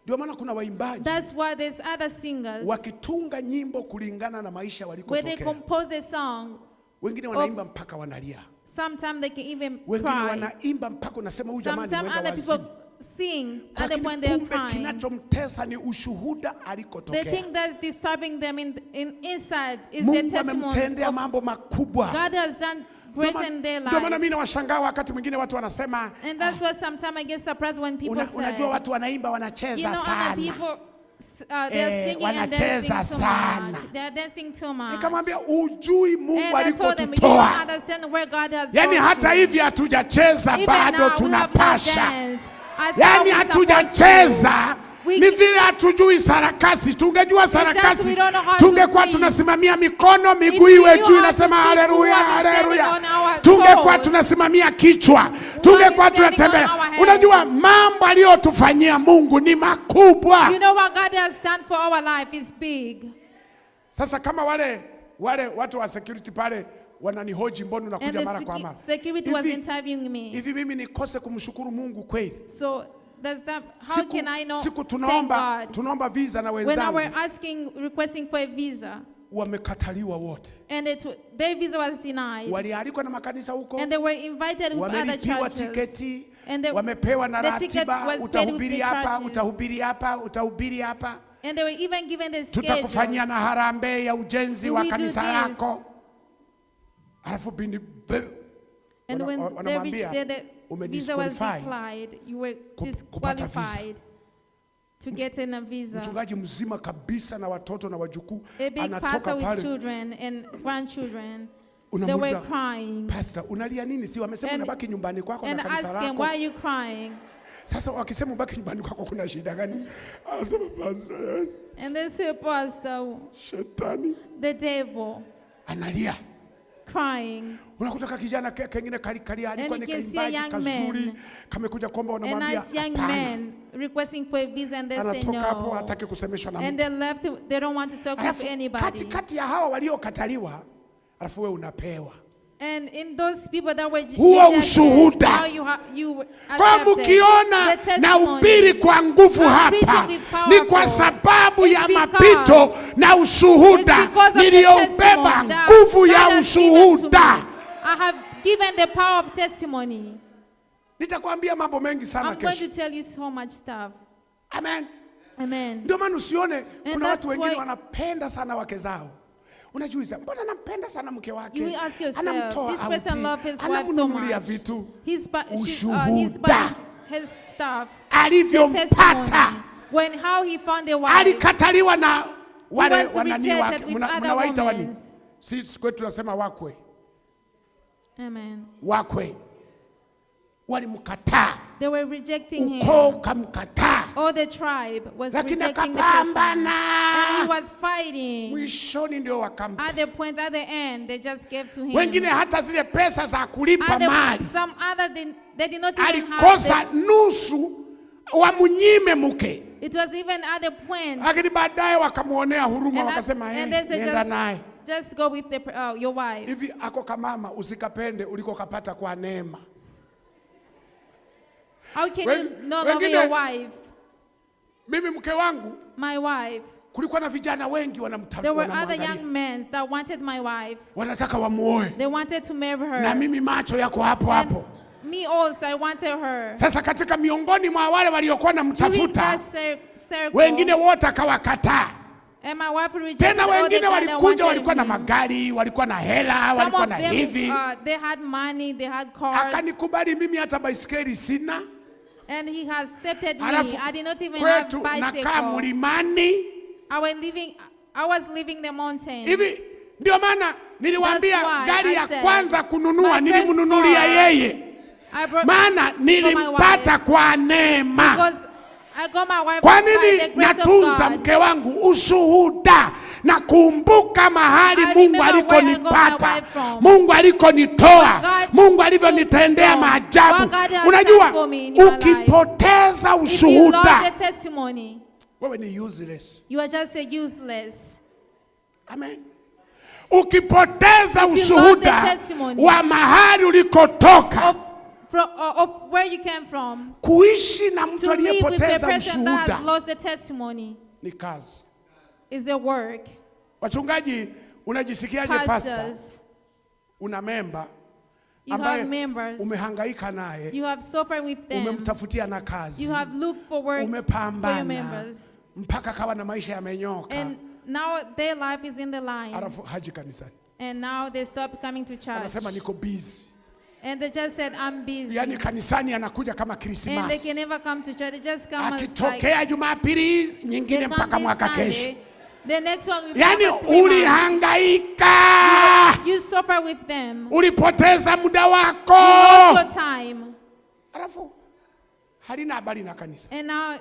Ndio maana kuna waimbaji That's why there's other singers wakitunga nyimbo kulingana na maisha where they walikotokea. Compose a song. Wengine wanaimba mpaka wanalia, Sometimes they can even wengine cry. Wanaimba mpaka unasema huyu jamani Sometimes mwenda other wazimu. people sing at the Lakini point they are kumbe crying. Kinachomtesa ni ushuhuda The alikotokea. thing that's disturbing them in inside is the Mungu testimony amemtendea of mambo makubwa. God has done greaten their Ndio maana life. mimi nawashangaa wakati mwingine watu wanasema, And that's why sometimes I get surprised when people say, unajua watu wanaimba you wanacheza know, other sana. people, they are singing and Wanacheza dancing too sana. much. They are dancing too much. Nikamwambia ujui Mungu And I told them, you don't alikotutoa. understand where God has Yaani brought hata you. hivi hatujacheza Even bado now, we have not tunapasha. danced as how Yaani we supposed to. hatujacheza We ni vile hatujui sarakasi. Tungejua sarakasi we don't know how to tungekuwa play. tunasimamia mikono, miguu If we iwe knew juu how to inasema play, we haleluya, would have been haleluya. standing on our Tungekuwa toes. tunasimamia kichwa, tungekuwa be standing on tunatembea. our head. Unajua mambo aliyotufanyia Mungu ni makubwa. You know what God has done for our life is big. Sasa kama wale watu wa security pale wananihoji, mbona And unakuja the mara kwa mara? security was Hivi- interviewing me. Hivi mimi nikose kumshukuru Mungu kweli? So does that, how can I not Siku thank tunaomba God? tunaomba visa na When I wenzangu were asking, requesting for a visa, wamekataliwa wote. and their visa was denied, Walialikwa na makanisa huko, and they were invited with other wamelipiwa churches, tiketi, and wamepewa na the ticket ratiba, was paid with utahubiri the hapa, churches. utahubiri hapa, utahubiri hapa, And they were even given the tutakufanyia schedules. na harambee ya ujenzi Do wa we do kanisa this? lako. Alafu bindi And when they reached wanamwambia there, the visa was umedisqualify declined. You were kupata visa. disqualified to get in a visa. Mchungaji mzima kabisa na watoto na wajukuu A big anatoka pastor with pale, children and grandchildren, they were unamuuliza crying. pastor, unalia nini? Si wamesema unabaki nyumbani kwako na And kanisa asked him, lako. why are you crying? Sasa wakisema ubaki nyumbani kwako kuna shida gani? Anasema pastor, And they say, Pastor, shetani the devil, analia. crying. Unakuta kijana kengine kalikalia alikuwa And ni you can see a kaimbaji young kazuri, man, kamekuja kuomba, a wanamwambia nice young hapana. man requesting for a visa, and they say Anatoka hapo no. hataki kusemeshwa na And mtu. they left, they don't want to talk with Alafu anybody. katikati ya hawa waliokataliwa, alafu wewe unapewa And in those people that were huo rejected, ushuhuda. now you were Kwa accepted. mkiona The na testimony. ubiri kwa nguvu I'm hapa preaching with powerful. ni kwa sababu It's ya because- mapito na ushuhuda It's because of the niliyoubeba, testimony that nguvu God ya has given to me. ushuhuda. I have given the power of testimony. Nitakwambia mambo mengi sana I'm going kesho. to tell you so much stuff. Amen. Amen. Ndio maana usione kuna that's watu wengine why- wanapenda sana wake zao. Unajiuliza, mbona anampenda sana mke wake? You will ask yourself, Anamtoa this person auti, loves his wife so anamnunulia much. vitu. He's Ushuhuda. his stuff. The Alivyompata. testimony. When how he found the wife. Alikataliwa na wale was wanani rejected wake. with other Mnawaita wani? women. Sisi kwetu tunasema wakwe. Amen. Wakwe. Walimkataa. They were rejecting him. Ukoo ukamkataa. All the tribe was Lakini rejecting the person. akapambana. And he was fighting. Mwishoni ndio wakampa. At the point, at the end, they just gave to him. Wengine hata zile pesa za kulipa At the, mali some other, they did not even have alikosa nusu wamnyime mke, the, it was even at the point. lakini baadaye wakamuonea huruma And, wakasema and they said, nenda naye. just go with your wife. Hivi ako kamama usikapende ulikokapata kwa neema. How can you not love your wife? Mimi mke wangu My wife. kulikuwa na vijana wengi There were other wanamwangalia. young men that wanted my wife. Wanataka wamuoe. They wanted to marry her. Na mimi macho yako hapo And hapo. me also, I wanted her. Sasa katika miongoni mwa wale waliokuwa During namtafuta, that circle, wengine wote akawakataa. and my wife rejected Tena all the wengine guys that walikuja wanted walikuwa na him. magari, walikuwa na hela, Some walikuwa of na them, hivi. they had money, they had cars. Akanikubali mimi hata baisikeli sina. And he has accepted me. Alafu I did not even have kwetu nakaa bicycle. mlimani. I was leaving the mountain. Hivi ndio maana niliwaambia That's why gari I ya said, kwanza kununua my first nilimnunulia car, yeye. I brought Maana nilimpata wife. kwa neema. Because I got my wife Kwa by the nini grace of natunza God. mke wangu? Ushuhuda na kumbuka mahali I Mungu remember where I got my alikonipata, wife from. Mungu alikonitoa, God Mungu alivyonitendea took me from. maajabu. What God has Unajua, done for me in my life. ukipoteza If you lost ushuhuda the testimony, wewe ni useless. you are just a useless. Amen. Ukipoteza If you lost the ushuhuda testimony wa mahali ulikotoka, Of where you came from, kuishi na mtu to live with a aliyepoteza person that ushuhuda has lost the testimony ni kazi. is a work. Wachungaji, unajisikiaje pastor? Pastors, Una memba you have ambaye members, umehangaika naye, you have suffered with them, umemtafutia na kazi, you have looked for work for your umepambana members, mpaka kawa na maisha yamenyoka, and now their life is in the line, alafu haji kanisani. And now they stop coming to church. Anasema niko busy. And they just said, I'm busy. Yaani kanisani anakuja kama And they Krismasi. can never come to church. They just come as like, Akitokea Jumapili they nyingine come mpaka this mwaka kesho. Sunday. The next one will be Yaani after 3 months. ulihangaika, You suffer with them. ulipoteza muda wako, You lost your time. alafu halina habari na kanisa. And now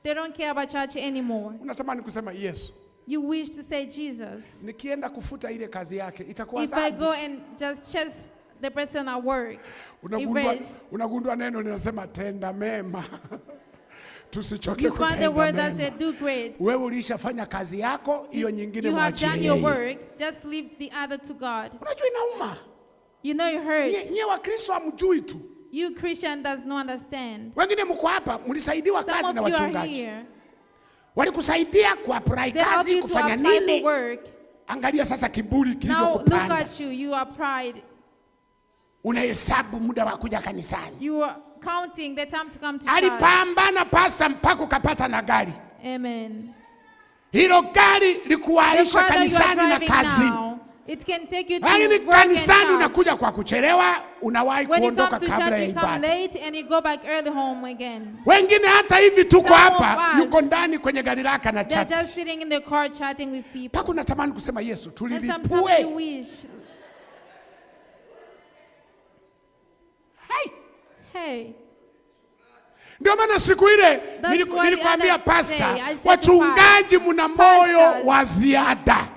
they don't care about church anymore. Unatamani kusema Yesu, You wish to say, Jesus, nikienda kufuta ile kazi yake itakuwa if I dhambi. go and just chase the person at work, Unagundua, erase. unagundua neno linasema tenda mema tusichoke You find the kutenda word that mema. said, do great. Wewe ulishafanya kazi yako, hiyo nyingine You have mwachie done your yeye. work. Just leave the other to God. Unajua inauma. You know you hurt. Nyie Wakristo hamjui tu. You Christian does not understand. Wengine mko hapa mlisaidiwa Some kazi of na you are wachungaji, here. walikusaidia kuapply They help kazi, you to kufanya apply for nini. work. Angalia sasa kiburi Now look kilivyokupanda. at you. You are pride. Unahesabu muda wa kuja kanisani. You are counting the time to come to church. Alipambana pasta mpaka ukapata na gari. Amen. Hilo gari The likuwaisha car that you are kanisani na driving kazini. now, it can take you to Lakini work and kanisani church. unakuja kwa kuchelewa, unawahi When you kuondoka come to kabla church, ya you come ibada. late and you go back early home again. Wengine hata hivi tuko Some of hapa, us, yuko ndani kwenye gari lake na They're chat. just sitting in the car chatting with people. Mpaka unatamani kusema Yesu, And sometimes you tulilipue. wish, Hai! hey, Ndio maana siku ile That's why the nilikwambia other pasta, day I said to wachungaji mna moyo pastors, wa ziada.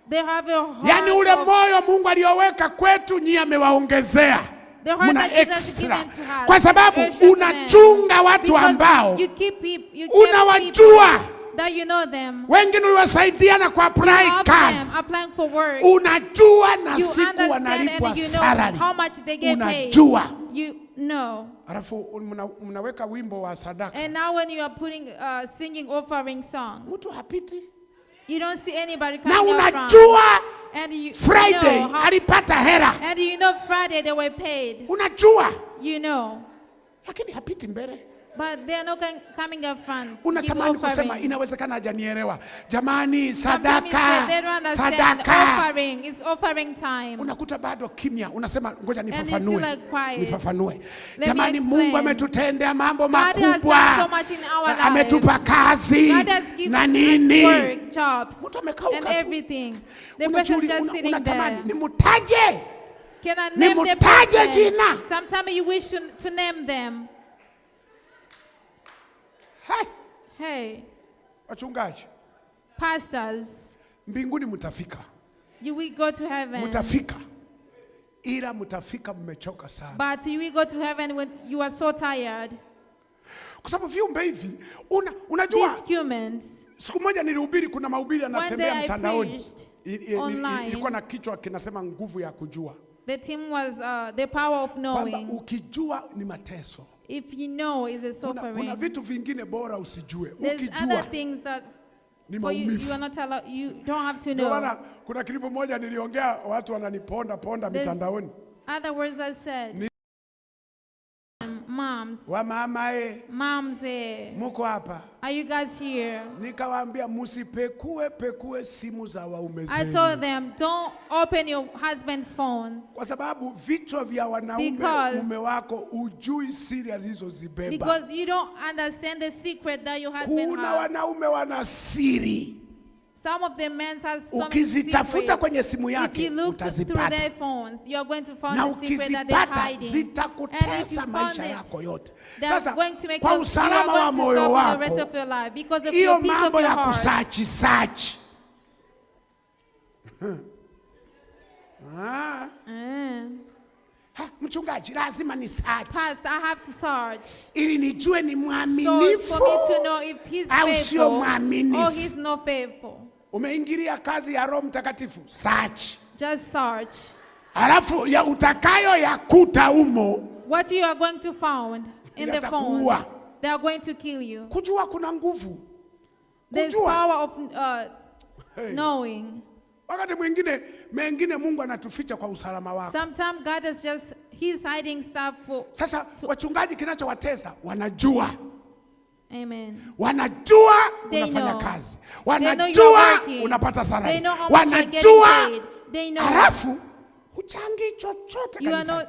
they have a heart Yaani ule of, moyo Mungu aliyoweka kwetu nyie amewaongezea. the heart Mna that Jesus has extra. given to us. Kwa sababu extra to them. unachunga watu Because ambao you keep you kept unawajua. people that you know them. Wengine uliwasaidia na kuapply Help them kazi. applying for work. Unajua na You siku understand wanalipwa and you know salary. how much they get paid. Unajua. You know. Alafu mnaweka wimbo wa sadaka. And now when you are putting singing offering song, Mtu hapiti. you don't see anybody Na coming up front. unajua And you Friday know how, alipata hera. and you know Friday they were paid. Unajua. You know. Lakini hapiti mbele. But they are not coming up front to give Unatamani kusema offering. inawezekana hajanielewa. Jamani, Sometimes you say they sadaka, don't understand. sadaka. Offering is offering time. Unakuta bado kimya, unasema ngoja And you nifafanue, still like quiet. nifafanue. Let me Jamani, explain. Mungu ametutendea mambo God has done makubwa, so much in our life. ametupa kazi God has given na us nini. work, jobs, Mtu amekauka and tu. everything. The person just sitting Unatamani there. nimutaje? Can I name the Nimutaje person? jina? Sometimes you wish to name them. Hai, Hey, wachungaji, pastors, mbinguni mtafika, you will go to heaven. mtafika, ila mtafika mmechoka sana, But you will go to heaven when you are so tired. kwa sababu viumbe hivi unajua These humans, Siku moja nilihubiri, kuna mahubiri One day yanatembea I mtandaoni, preached online. ilikuwa na kichwa kinasema nguvu ya kujua, the theme was the power of kwamba knowing. ukijua ni mateso. If you know is a Kuna suffering. vitu vingine bora usijue, There's ukijua other things that ni for you, you maumivu. are not allowed, you don't have to Ndio know. maana kuna kilipo moja niliongea, watu wananiponda ponda There's mitandaoni, other words I said. Moms, wamama e, moms, eh, muko hapa. are you guys here? Nikawaambia musipekue pekue simu za waume I zenu, told them, don't open your husband's phone kwa sababu vichwa vya wanaume mume wako ujui siri alizozibeba. because you don't understand the secret that your husband Kuna has. wanaume wana siri, Some of the men has some ukizitafuta secrets. kwenye simu If yake you look through utazipata, their phones, you are going to find na the secret that they're ukizipata hiding. And if zitakutesa you found maisha it, yako yote. they are Sasa going to make kwa you, you are usalama wa going to moyo suffer the rest wako, of your life because of hiyo your peace of mambo your ya heart. kusachi sachi Ha, mchungaji lazima ni search Pastor, I have to search. ili nijue ni So mwaminifu for me to know if he's au sio faithful mwaminifu. or he's not faithful. Umeingilia kazi ya Roho Mtakatifu, search. Just search. Alafu ya utakayo yakuta umo, What you are going to find in the phone, Yatakuua. they are going to kill you. Kujua kuna nguvu. There's Kujua. power of Hey. knowing. Wakati mwingine mengine Mungu anatuficha kwa usalama wako. Sometimes God is just, he's hiding stuff for. Sasa wachungaji kinachowatesa wanajua. Amen. Wanajua They unafanya know. kazi. They know you are Wanajua working. unapata salary. They know how much you are getting Wanajua paid. They know Halafu huchangii chochote you are kanisani. not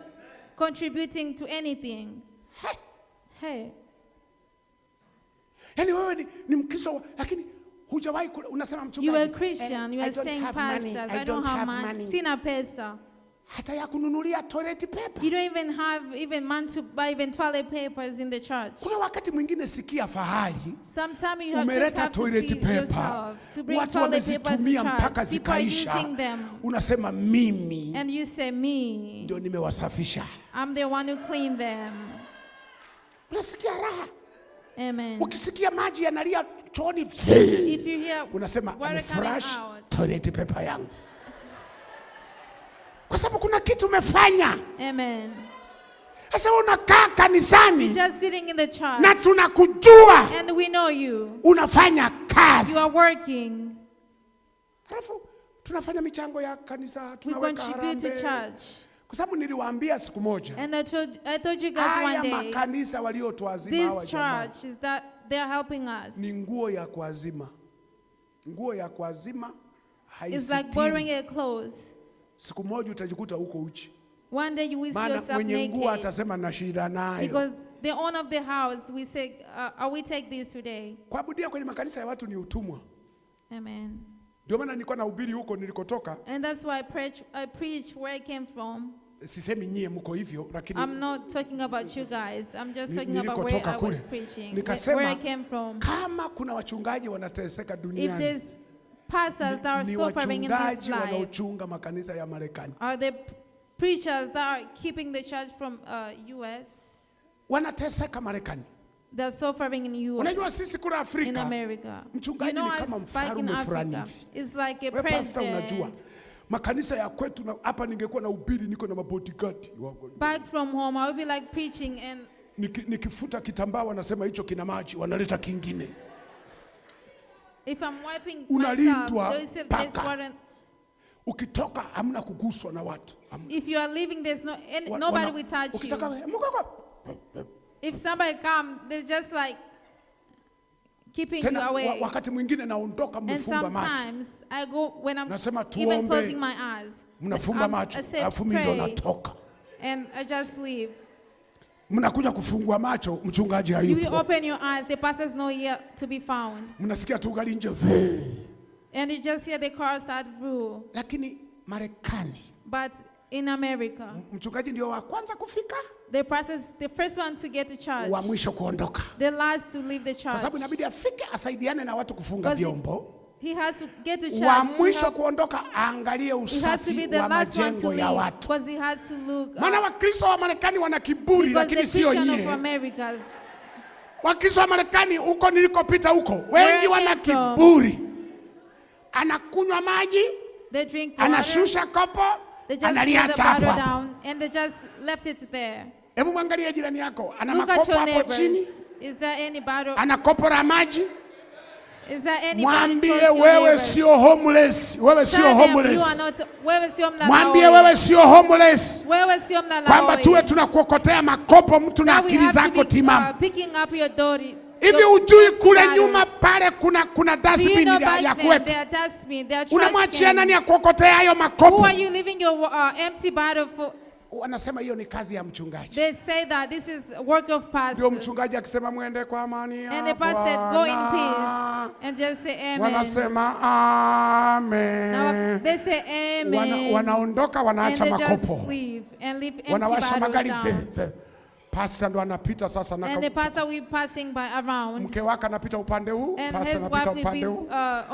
contributing to anything. He, Hey, yaani wewe ni Mkristo lakini hujawahi unasema you mchungaji, are Christian, you I are don't saying have money, pastors, I I don't have money. money. Sina pesa. Hata ya kununulia toilet paper. You don't even have even money to buy even toilet papers in the church. Kuna wakati mwingine sikia fahari Sometimes you have just umeleta have to toilet feed paper, yourself to bring watu toilet papers to wamezitumia mpaka church. People are zikaisha, using them. unasema mimi And you say, me, ndio nimewasafisha. I'm the one who cleaned them. Unasikia raha. Amen. Ukisikia maji yanalia chooni, If you hear unasema water coming amefresh out, toilet paper yangu, kwa sababu kuna kitu umefanya. amen. Sasa wewe unakaa kanisani Just sitting in the church, na tunakujua and we know you. unafanya kazi, You are working. alafu tunafanya michango ya kanisa, We tunaweka contribute to harambee. church. Kwa sababu niliwaambia siku moja, And I told you guys haya one day, makanisa waliotuazima hawa this jamaa church is that they're helping us. ni nguo ya kuazima. Nguo ya kuazima It's like borrowing haisitiri. a clothes. Siku moja utajikuta huko uchi, One day you will see maana yourself mwenye nguo naked. atasema na shida nayo. Because the owner of the house, we say, we take this today. Kuabudia kwenye makanisa ya watu ni utumwa. Amen. Ndio maana nilikuwa nahubiri huko nilikotoka. And that's why I preach where I came from. Sisemi nyie mko hivyo, lakini I'm not talking about you guys. I'm just talking about where nilikotoka I kule was preaching, where nikasema I came from. kama kuna wachungaji wanateseka If duniani there's pastors that are ni suffering in this wachungaji life, wanaochunga makanisa ya Marekani. are the preachers that are keeping the church from U.S. Wanateseka Marekani. They're suffering in U.S. Unajua sisi kule in Afrika America. mchungaji You know, ni kama us back in mfalme fulani Africa, hivi. it's like a Wewe pastor unajua president. makanisa ya kwetu hapa ningekuwa na ubiri niko na mabodyguard. Back from home, I would be like preaching and Nikifuta kitambaa wanasema hicho kina maji, wanaleta kingine. if I'm wiping myself, Unalindwa they will say there's paka. water. Ukitoka hamna kuguswa na watu. Hamna. If you are leaving, there's no any, nobody will touch you. Ukitaka Mungu If somebody come, they're just like keeping you tena away. wakati mwingine naondoka And mmefumba macho. sometimes I go when I'm Nasema even tuombe. closing my eyes. Mnafumba macho, I say alafu mimi ndo pray, natoka. and I just leave. Mnakuja kufungua macho, mchungaji You will hayupo. open your eyes, the pastor's not here to be found. Mnasikia tu gari nje. And you just hear the car start through. Lakini Marekani But in America, mchungaji ndio wa kwanza kufika, the pastor is the first one to get to church, wa mwisho kuondoka, the last to leave the kwa church. sababu inabidi afike asaidiane na watu kufunga Because vyombo. He has to get to church Wa to mwisho help. kuondoka aangalie He has to usafi be the wa last one to majengo ya leave watu. because he has to look. Maana Wakristo wa Marekani wana kiburi, Because the lakini sio Christian of nyie. America, Wakristo wa Marekani huko nilikopita huko, Where wengi I wana came from. kiburi. Anakunywa maji, they drink water, anashusha kopo, they just put the analiacha hapo bottle hapo. down and they just left it there. Hebu mwangalie jirani yako, ana Look at makopo your hapo chini, neighbors. Is there any bottle? ana kopo la maji. Is there any bottle Mwambie close to your wewe neighbors? sio homeless, wewe sio Tell them you are homeless. not, wewe sio Mwambie mlalahoi. wewe sio homeless, Wewe sio kwamba mlalahoi. tuwe tunakuokotea makopo mtu na That we akili have to zako be, timamu. picking up your dirty, Hivi your hujui empty kule nyuma bottles. pale kuna Do you dustbin know ya back then kuweka. there are dustbin, there are trash Unamwachia cans. nani akuokotea hayo Who makopo? are you leaving your empty bottle for? Wanasema hiyo ni kazi ya mchungaji. They say that this is work of Ndio pastor. mchungaji akisema mwende kwa amani ya And the pastor said, go in Bwana. peace. And just say amen. Wanasema Now amen. they say amen. Wanaondoka And wanaacha they just makopo, leave and leave empty wanawasha bottles magari. down. Pastor ndo anapita sasa na And the pastor will be passing by around. mke wake anapita upande huu, And pastor his anapita wife will upande be huu,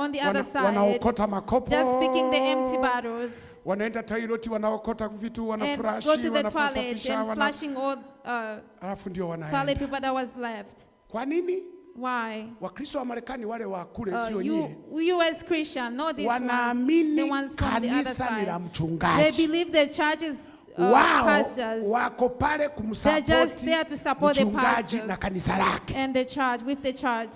on the other side. wanaokota makopo, Just picking the empty bottles. wanaenda toilet, wanaokota vitu, And wanafurashi, go to the toilet wanasafisha, and flushing all alafu ndio toilet wanaenda. paper that was left. Kwa nini? Why? Wakristo wa Marekani wale wa kule, sio You, nyie, US Christian, not these ones, the wanaamini ones from the other kanisa ni la side. They mchungaji. believe the church is Wao pastors wako pale They're just kumsapoti there to support the mchungaji na pastors kanisa lake. and the church with the church.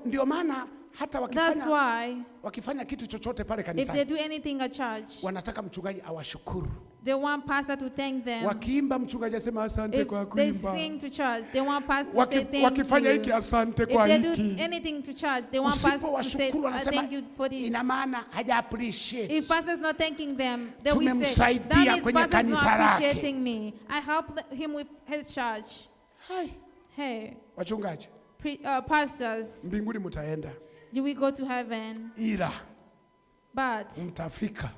Ndio maana hata That's why wakifanya kitu chochote pale if they kanisani do anything at church, wanataka mchungaji awashukuru. They want pastor to thank them. Wakiimba mchungaji asema asante If kwa they kuimba. sing to church, they want pastor to say thank Wakifanya you. hiki asante If kwa they do hiki. anything to church, they want pastor to say, Usipowashukuru "I wanasema thank you for this." ina maana haja appreciate. If pastor is not thanking them, they will say, Tumemsaidia that means kwenye pastor is not kanisa lake. appreciating me. I helped him with his church. Hai, Hey, wachungaji, pastors, mbinguni mtaenda, you will go to heaven, ila but mtafika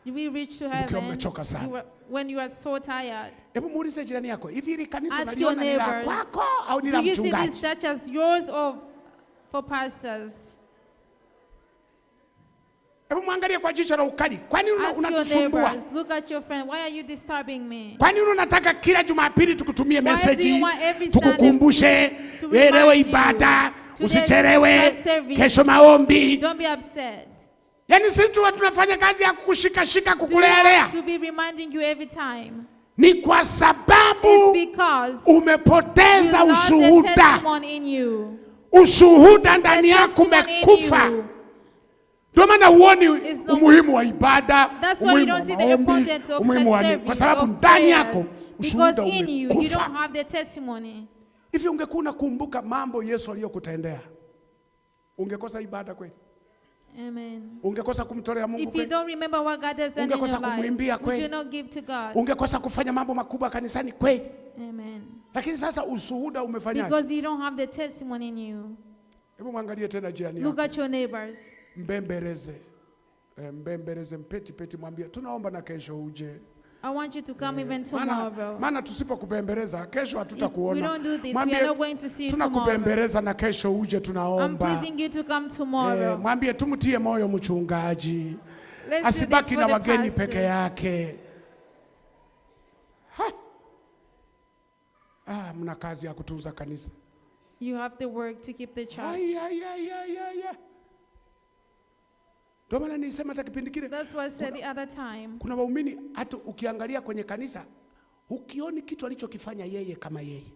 you will reach to mkiwa heaven mmechoka sana. When you are so tired. Hebu muulize jirani yako, hivi hili kanisa Ask your unaliona ni la neighbors, kwako au ni do la you see this mchungaji? church as yours or for pastors? Hebu mwangalie kwa jicho la ukali. Kwa nini Ask your unatusumbua? neighbors, look at your friend, why are you disturbing me? Kwa nini unataka kila Jumapili tukutumie Why do meseji, you want every Sunday tukukumbushe to remind elewe you? ibada, Today usichelewe, is service. kesho maombi? Don't be upset. Yaani sisi tu tunafanya kazi ya kukushikashika, Do we kukulealea. have to be reminding you every time? Ni kwa sababu It's because you umepoteza lost the ushuhuda. testimony in you. Ushuhuda The ndani yako testimony in umekufa. you. Ndio maana huoni It's no- umuhimu wa ibada, That's why you umuhimu don't wa see the maombi, importance of umuhimu church wa nini, kwa service, sababu of ndani yako prayers. ushuhuda Because in you, you umekufa. don't have the testimony. Hivi ungekuwa unakumbuka mambo Yesu aliyokutendea, ungekosa ibada kweli? Amen. Ungekosa kumtolea Mungu If you kweli? don't remember what God has done in Ungekosa your life, kumwimbia would kweli? you not give to God? Ungekosa kufanya mambo makubwa kanisani kweli? Amen. Lakini sasa ushuhuda umefanyaje? Because you don't have the testimony in you. Hebu mwangalie tena jirani Look yako, at your neighbors. mbembeleze, mbembeleze, mpeti peti, mwambie tunaomba na kesho uje. I want you to come even tomorrow. Maana tusipokubembeleza kesho If we hatutakuona. don't do this, we Mwambie are not going to see you tomorrow. tunakubembeleza na kesho uje, I'm tunaomba. pleasing you to come tomorrow. Mwambie tumtie moyo mchungaji, Let's do this asibaki for na the wageni peke pastors. yake. Ha! Ah, mna kazi ya kutunza kanisa. You have the work to keep the church. Ai, ai, ai, ai, ai, ai. Ndio maana nilisema hata kipindi kile That's what I said the other time. kuna waumini hata ukiangalia kwenye kanisa ukioni kitu alichokifanya yeye kama yeye,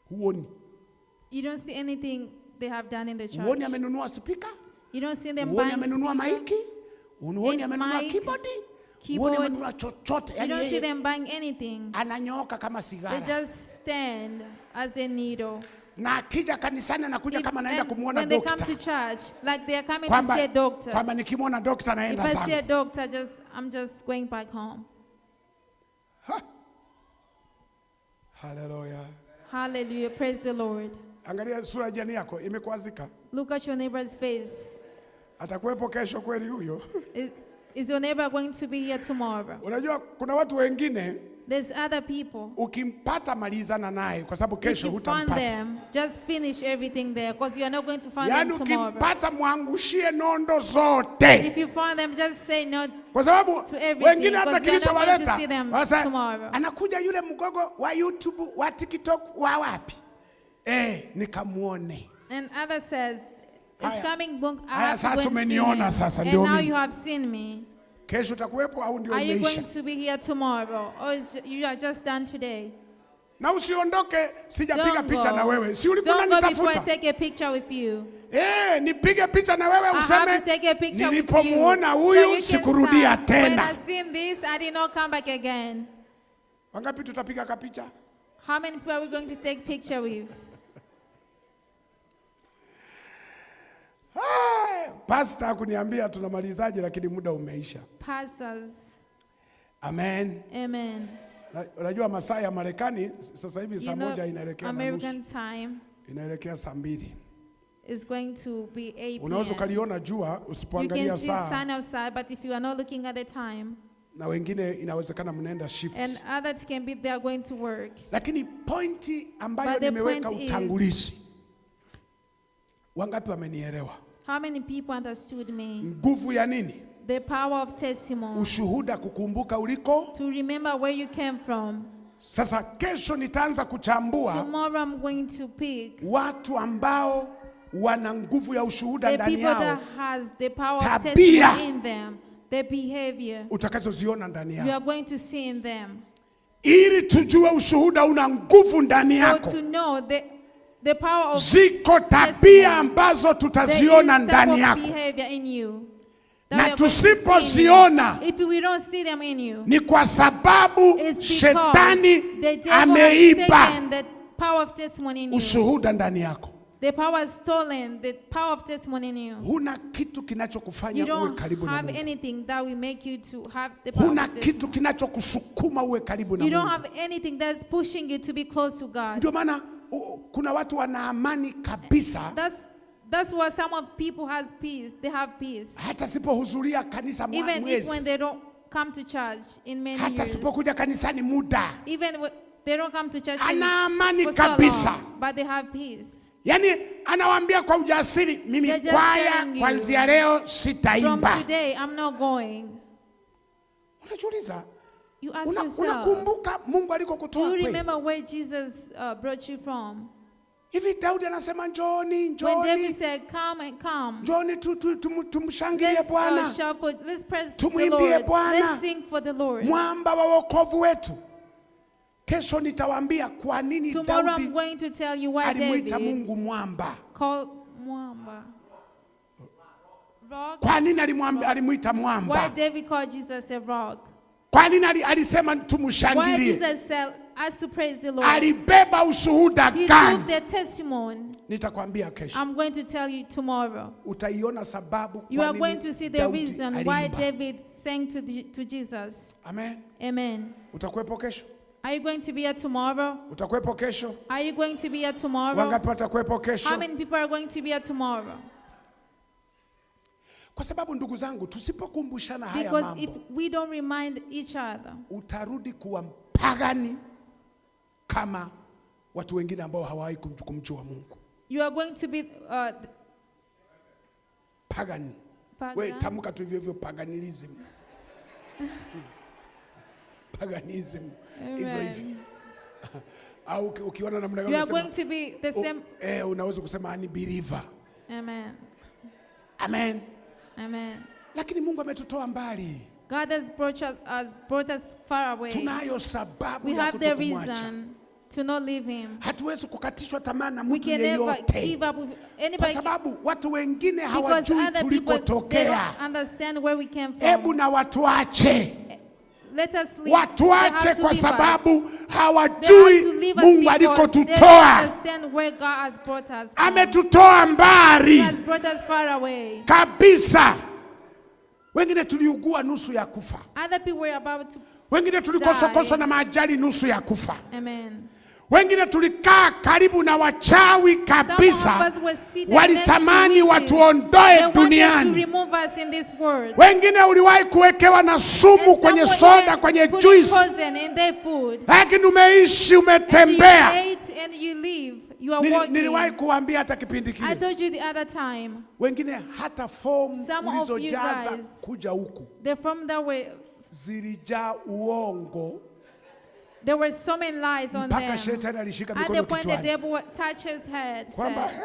huoni. You don't see anything they have done in the Huoni church. amenunua spika, You don't see them huoni buying amenunua speaker. maiki, huoni Any amenunua mic, keyboard, huoni keyboard. amenunua chochote. You Yani don't see yeye them buying anything. ananyooka kama They sigara, just stand as a needle. na akija kanisani anakuja If- kama anaenda and kumwona when they come dokta, to church, like they are coming to see a doctor. kwamba nikimwona dokta If naenda I see a zangu. doctor, just I'm just going back home. Haleluya! Hallelujah. Praise the Lord. Angalia sura ya jirani yako imekwazika. Look at your neighbor's face. Atakuwepo kesho kweli huyo? Is your neighbor going to be here tomorrow? Unajua kuna watu wengine There's other people. ukimpata malizana naye kwa sababu If kesho you find hutampata. them, just finish everything there because you are not going to find Yaani them tomorrow. ukimpata mwangushie nondo zote, If you find them, just say no. kwa sababu To everything, wengine hata because you are not going to kilichowaleta see them wasa- tomorrow. anakuja yule mgogo wa YouTube wa TikTok wa wapi, nikamuone. And others says, it's Haya. coming book. I Haya, have to sasa go and see umeniona him. sasa, And ndio now mimi. you have seen me. Kesho utakuwepo au ndio Are you umeisha? going to be here tomorrow? Or is, you are just done today? Na usiondoke, sijapiga Don't picha go. na wewe, si ulikuwa Don't go before I unanitafuta? take a picture with you. Nipige picha na wewe I have useme to take a picture with you. nilipomuona So huyu you can sikurudia say, When tena. I seen this, I did not come back again. Wangapi tutapiga kapicha? How many people are we going to take picture with? Pastor hakuniambia tunamalizaje, lakini muda umeisha. Pastors. Amen. Amen. Unajua masaa ya Marekani sasa hivi saa You know, moja inaelekea na nusu, American time inaelekea saa 2. is going to be 8 Unaweza p.m. ukaliona jua You can usipoangalia see saa, sun outside, but if you are not looking at the time, na wengine inawezekana mnaenda shift. and others can be they are going to work. Lakini pointi ambayo But the nimeweka point is- utangulizi, wangapi wamenielewa? How many people understood me? Nguvu ya nini? The power of testimony. Ushuhuda, kukumbuka uliko. To remember where you came from. Sasa kesho nitaanza kuchambua Tomorrow I'm going to pick watu ambao wana nguvu ya ushuhuda the ndani people yao that has the power of Tabia. testimony in them, the behavior utakazoziona ndani you yao, are going to see in them. ili tujue ushuhuda una nguvu ndani So yako. to know the power of Ziko tabia testimony. ambazo there is tutaziona type ndani of yako. behavior in you. That Na we are going to see in you. tusipoziona If we don't see them in you, ni kwa sababu it's because shetani the devil has ameiba taken the power of testimony in you. ushuhuda ndani yako. The power has stolen the power of testimony in you. Huna kitu You kinachokufanya uwe don't karibu na have Mungu. anything that will make you to have the power Huna of kitu testimony. kinachokusukuma uwe karibu na You don't Mungu. have anything that's pushing you to be close to God. Ndio maana kuna watu wana amani kabisa, That's why some of people has peace. They have peace. hata sipohudhuria kanisa Even if when mwezi, they don't come to church in many hata years. sipokuja kanisani muda, Even they don't come to church in, Ana amani for so kabisa. long, but they have peace. yaani anawaambia kwa ujasiri, mimi They're just kwaya telling you, kuanzia leo From sitaimba. today, I'm not going. Unajiuliza, You ask yourself, unakumbuka Mungu do alikokutoa you kweli? remember where Jesus brought you from? Hivi Daudi anasema njooni, When njooni, David said, come and come, njooni tumshangilie let's Bwana, shout for, let's praise the Tumwimbie Lord. Bwana. Let's sing for the Lord. Mwamba wa wokovu wetu. Kesho nitawaambia kwa nini Tomorrow Daudi I'm going to tell you why alimuita David Mungu mwamba. called Mwamba. Rock. Kwa nini alimuita Why mwamba? David called Jesus a rock? Kwa nini alisema Why tumshangilie? Jesus said us to praise the Lord? Alibeba ushuhuda He gani? took the testimony. Nitakwambia kesho. I'm going to tell you tomorrow. Utaiona sababu You kwa are going nini to see the Daudi reason why aliimba. David sang to Jesus. Amen. Amen. Utakuwepo kesho? Are you going to be here tomorrow? Utakuwepo kesho? Are you going to be here tomorrow? Wangapi watakuwepo kesho? How many people are going to be here tomorrow? Kwa sababu ndugu zangu, tusipokumbushana haya Because if mambo, we don't remind each other, utarudi kuwa mpagani kama watu wengine ambao hawawahi kumjua Mungu. you are going to be Pagani. pagan. We tamka tu hivyo hivyo, paganism. Paganism. Hivyo hivyo. Amen. Au ukiona namna gani You are unasema, going to be the same. Unaweza kusema unbeliever. Amen. Amen. Amen. Lakini Mungu ametutoa mbali. God has brought us far away. Tunayo sababu We ya have the kutokumwacha. reason to not leave him. Hatuwezi kukatishwa tamaa na We mtu can never yeyote. give up with Kwa anybody sababu watu wengine because hawajui other people, they tulikotokea. don't understand where we came Hebu from. na watuache. Let us leave. They Watuache have to kwa leave us. sababu They have hawajui to leave us Mungu because they don't alikotutoa. understand where God has brought us from. Ametutoa He mbali has brought us far away. kabisa. Wengine tuliugua nusu ya kufa. Other people were about to. Wengine tulikoswakoswa na maajali nusu ya kufa. Amen. Wengine tulikaa karibu na wachawi Some of kabisa, us were seated next to walitamani witches. watuondoe They wanted to duniani. remove us in this world. Wengine uliwahi kuwekewa na sumu And some kwenye were soda, even kwenye putting juice, poison in their food. lakini umeishi, And you umetembea. ate and you live. You are walking. Niliwahi kuambia hata kipindi I kile, told you the other time. wengine hata fomu Some of you ulizojaza guys- kuja huku The form that were zilijaa uongo there were so many lies on mpaka them. shetani alishika At mikono the point the kichwani devil touched his head, kwamba said,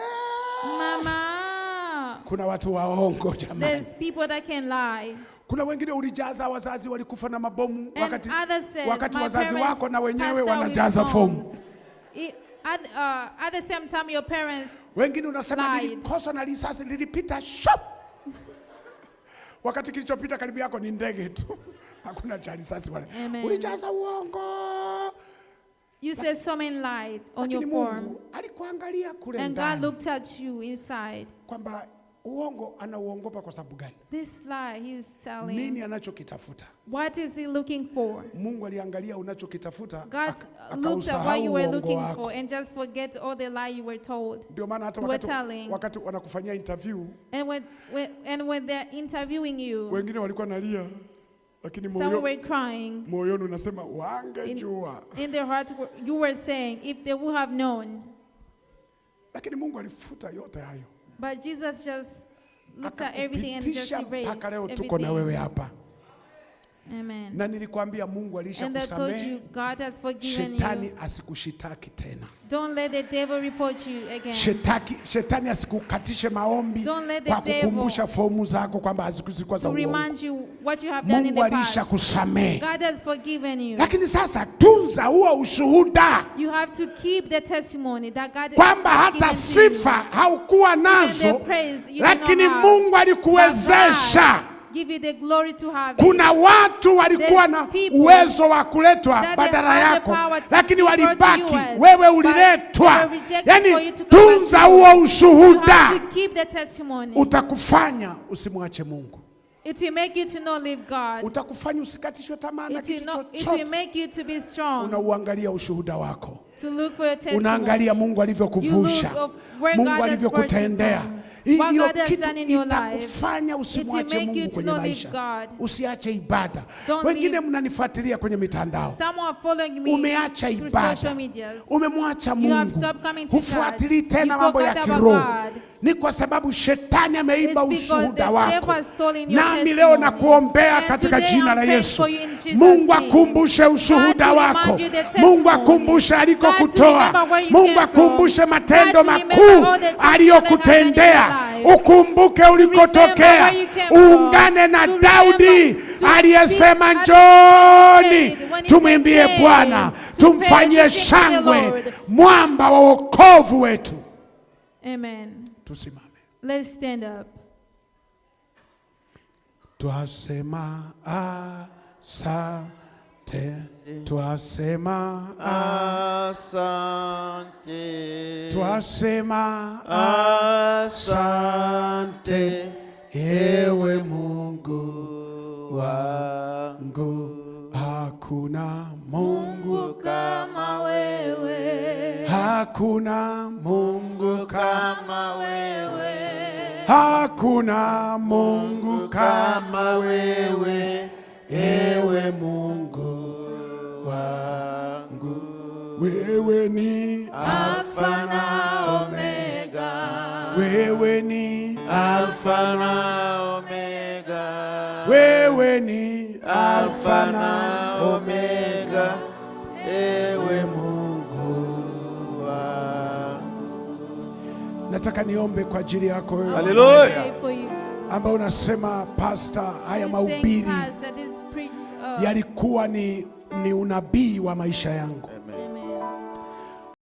Mama, kuna watu waongo jamani. there's people that can lie. Kuna wengine ulijaza wazazi walikufa na mabomu, And wakati, others said, wakati my wazazi parents wako na wenyewe passed out with wanajaza fomu. bombs. At the same time, your parents Wengine unasema lied. nilikoswa na risasi lilipita shop, wakati kilichopita karibu yako ni ndege tu, hakuna cha risasi wala. Amen. Ulijaza uongo, You said so many lies on your lakini form. Mungu alikuangalia kule And God ndani looked at you inside. kwamba uongo anauongopa kwa sababu gani? This lie he's telling. Nini anachokitafuta? What is he looking for? Mungu aliangalia unachokitafuta God looked at what akausahau you were uongo looking wako. for and just forget all the lie you were told. Ndio maana hata You were telling. wakati wanakufanyia interview And when they're interviewing you, wengine walikuwa nalia, lakini some were crying. moyoni unasema wangejua. In their heart, you were saying, if they would have known. Lakini Mungu alifuta yote hayo, But Jesus just looked at everything and just akakupitisha erased mpaka leo tuko na wewe everything. hapa. Amen. Na nilikwambia Mungu And I told alishakusamehe, you, God has forgiven shetani you. asikushitaki tena. Don't let the devil report you again. Shetani asikukatishe maombi Don't let the kwa devil kukumbusha fomu zako kwamba hazikuwa za To uongo. remind you what you have done in Mungu the past. alishakusamehe. God has forgiven you. Lakini sasa tunza huo ushuhuda You have to keep the testimony that God kwamba has hata given to you. sifa haukuwa nazo, praise you did not lakini have. Mungu alikuwezesha But God give you the glory to have it. Kuna watu walikuwa There's na people uwezo wa kuletwa that they badala had the yako, power to lakini be brought to walibaki, us, wewe but uliletwa. they were rejected for Yani you to come back tunza to huo You ushuhuda, have to keep the testimony. utakufanya usimwache Mungu, It will make you to not leave God. utakufanya usikatishwe tamaa na It will, kitu not, it will chochote. make you to be strong, Unauangalia ushuhuda wako, to look for your testimony. unaangalia Mungu alivyokuvusha, You look of where Mungu God has brought you alivyokutendea. from, what Hiyo God has kitu done in your life. itakufanya It will usimwache make you Mungu to kwenye not leave maisha, God. usiache ibada. Don't Wengine leave. mnanifuatilia kwenye mitandao, Some are following me umeacha through ibada, social medias. umemwacha You have Mungu, stopped coming to hufuatilii church. tena You mambo ya forgot about kiroho. God. Ni kwa sababu shetani ameiba It's because ushuhuda the wako. devil has stolen your Nami leo testimony. nakuombea And katika today jina I'm la praying Yesu, for you in Jesus' Mungu name. akumbushe ushuhuda God to wako, remind you the Mungu testimony. akumbushe God to alikokutoa, remember where you Mungu came from. akumbushe matendo God to remember makuu all the testimony that has done in aliyokutendea, your life. ukumbuke ulikotokea, where you came from. uungane na To remember Daudi to aliyesema, speak njooni David when he tumwimbie said, Bwana, to tumfanyie pray, to sing to the shangwe Lord. mwamba wa wokovu wetu. Amen. Tusimame. Let's stand up. Twasema asante, twasema Asante. twasema Asante. ewe Mungu wangu, hakuna Mungu Kama wewe, hakuna Mungu Kama wewe. hakuna Mungu kama Kama wewe. ewe Mungu wangu, wewe ni Alfa na Omega. wewe ni Alfa na Omega. wewe ni Alfa na Omega. Ewe Mungu wangu. Nataka niombe kwa ajili yako wewe Hallelujah. Pray for you. ambao unasema pasta, haya You're saying, mahubiri Pastor, this preach, yalikuwa ni unabii wa maisha yangu.